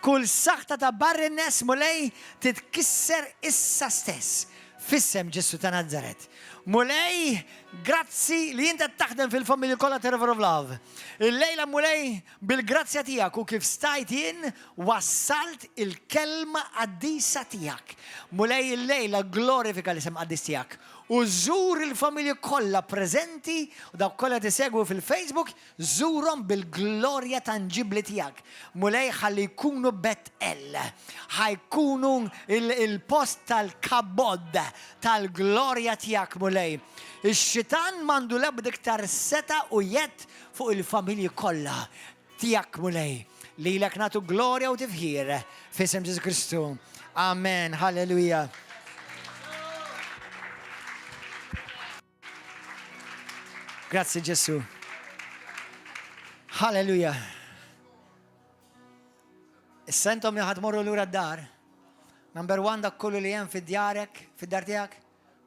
Kull saħta ta' barrenness, Mulej, titkisser issa stess. F'isem Ġesù ta' Nazaret. Mulej, grazzi li int qed taħdem fil-familji kollha ta' River of Love. Illejla, Mulej, Bil-grazzja tiegħek u kif stajt jien wassalt il-kelma qaddisa tiegħek. Mulej illejla gglorifika l-isem qaddis tiegħek u żur il-familji kollha preżenti u dawk kollha qed isegwu fil-Facebook żurhom bil-glorja tanġibbli tiegħek. Mulej ħalli jkunu Bet-El, ħa jkunu il-post tal-kabod tal-glorja tiegħek Mulej. Ix-xitan m'għandu l-ebda iktar setgħa u jedd Fuq il-familji kollha tiegħek Mulej. Lilek nagħtu glorja u tifħir f'isem Ġesù Kristu. Amen. Halleluja. Grazzi Ġesù. Halleluja. Issa intom li ħa tmorru lura d-dar. Number one dak kollu li hemm fid-djarek, fid-dar tiegħek,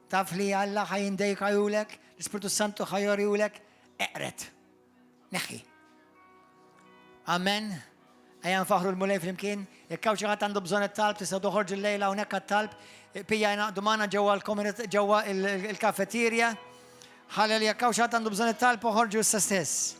Taf li Alla ħa jindejkajulek, l-Ispirtu Santu ħa joriulek, eqret. Neħħi. Amen. Ejja nfaħru l-Mulej flimkien. Jekk hawn xi ħadd għandu bżonn it-talb, tista' toħorġu llejla hawnhekk għat-talb. Pija jnaqdu magħna ġewwa l-komunità ġewwa il-kafeterja. Ħalli jekk hawn xi ħadd għandu bżonn it-talb oħorġu issa stess.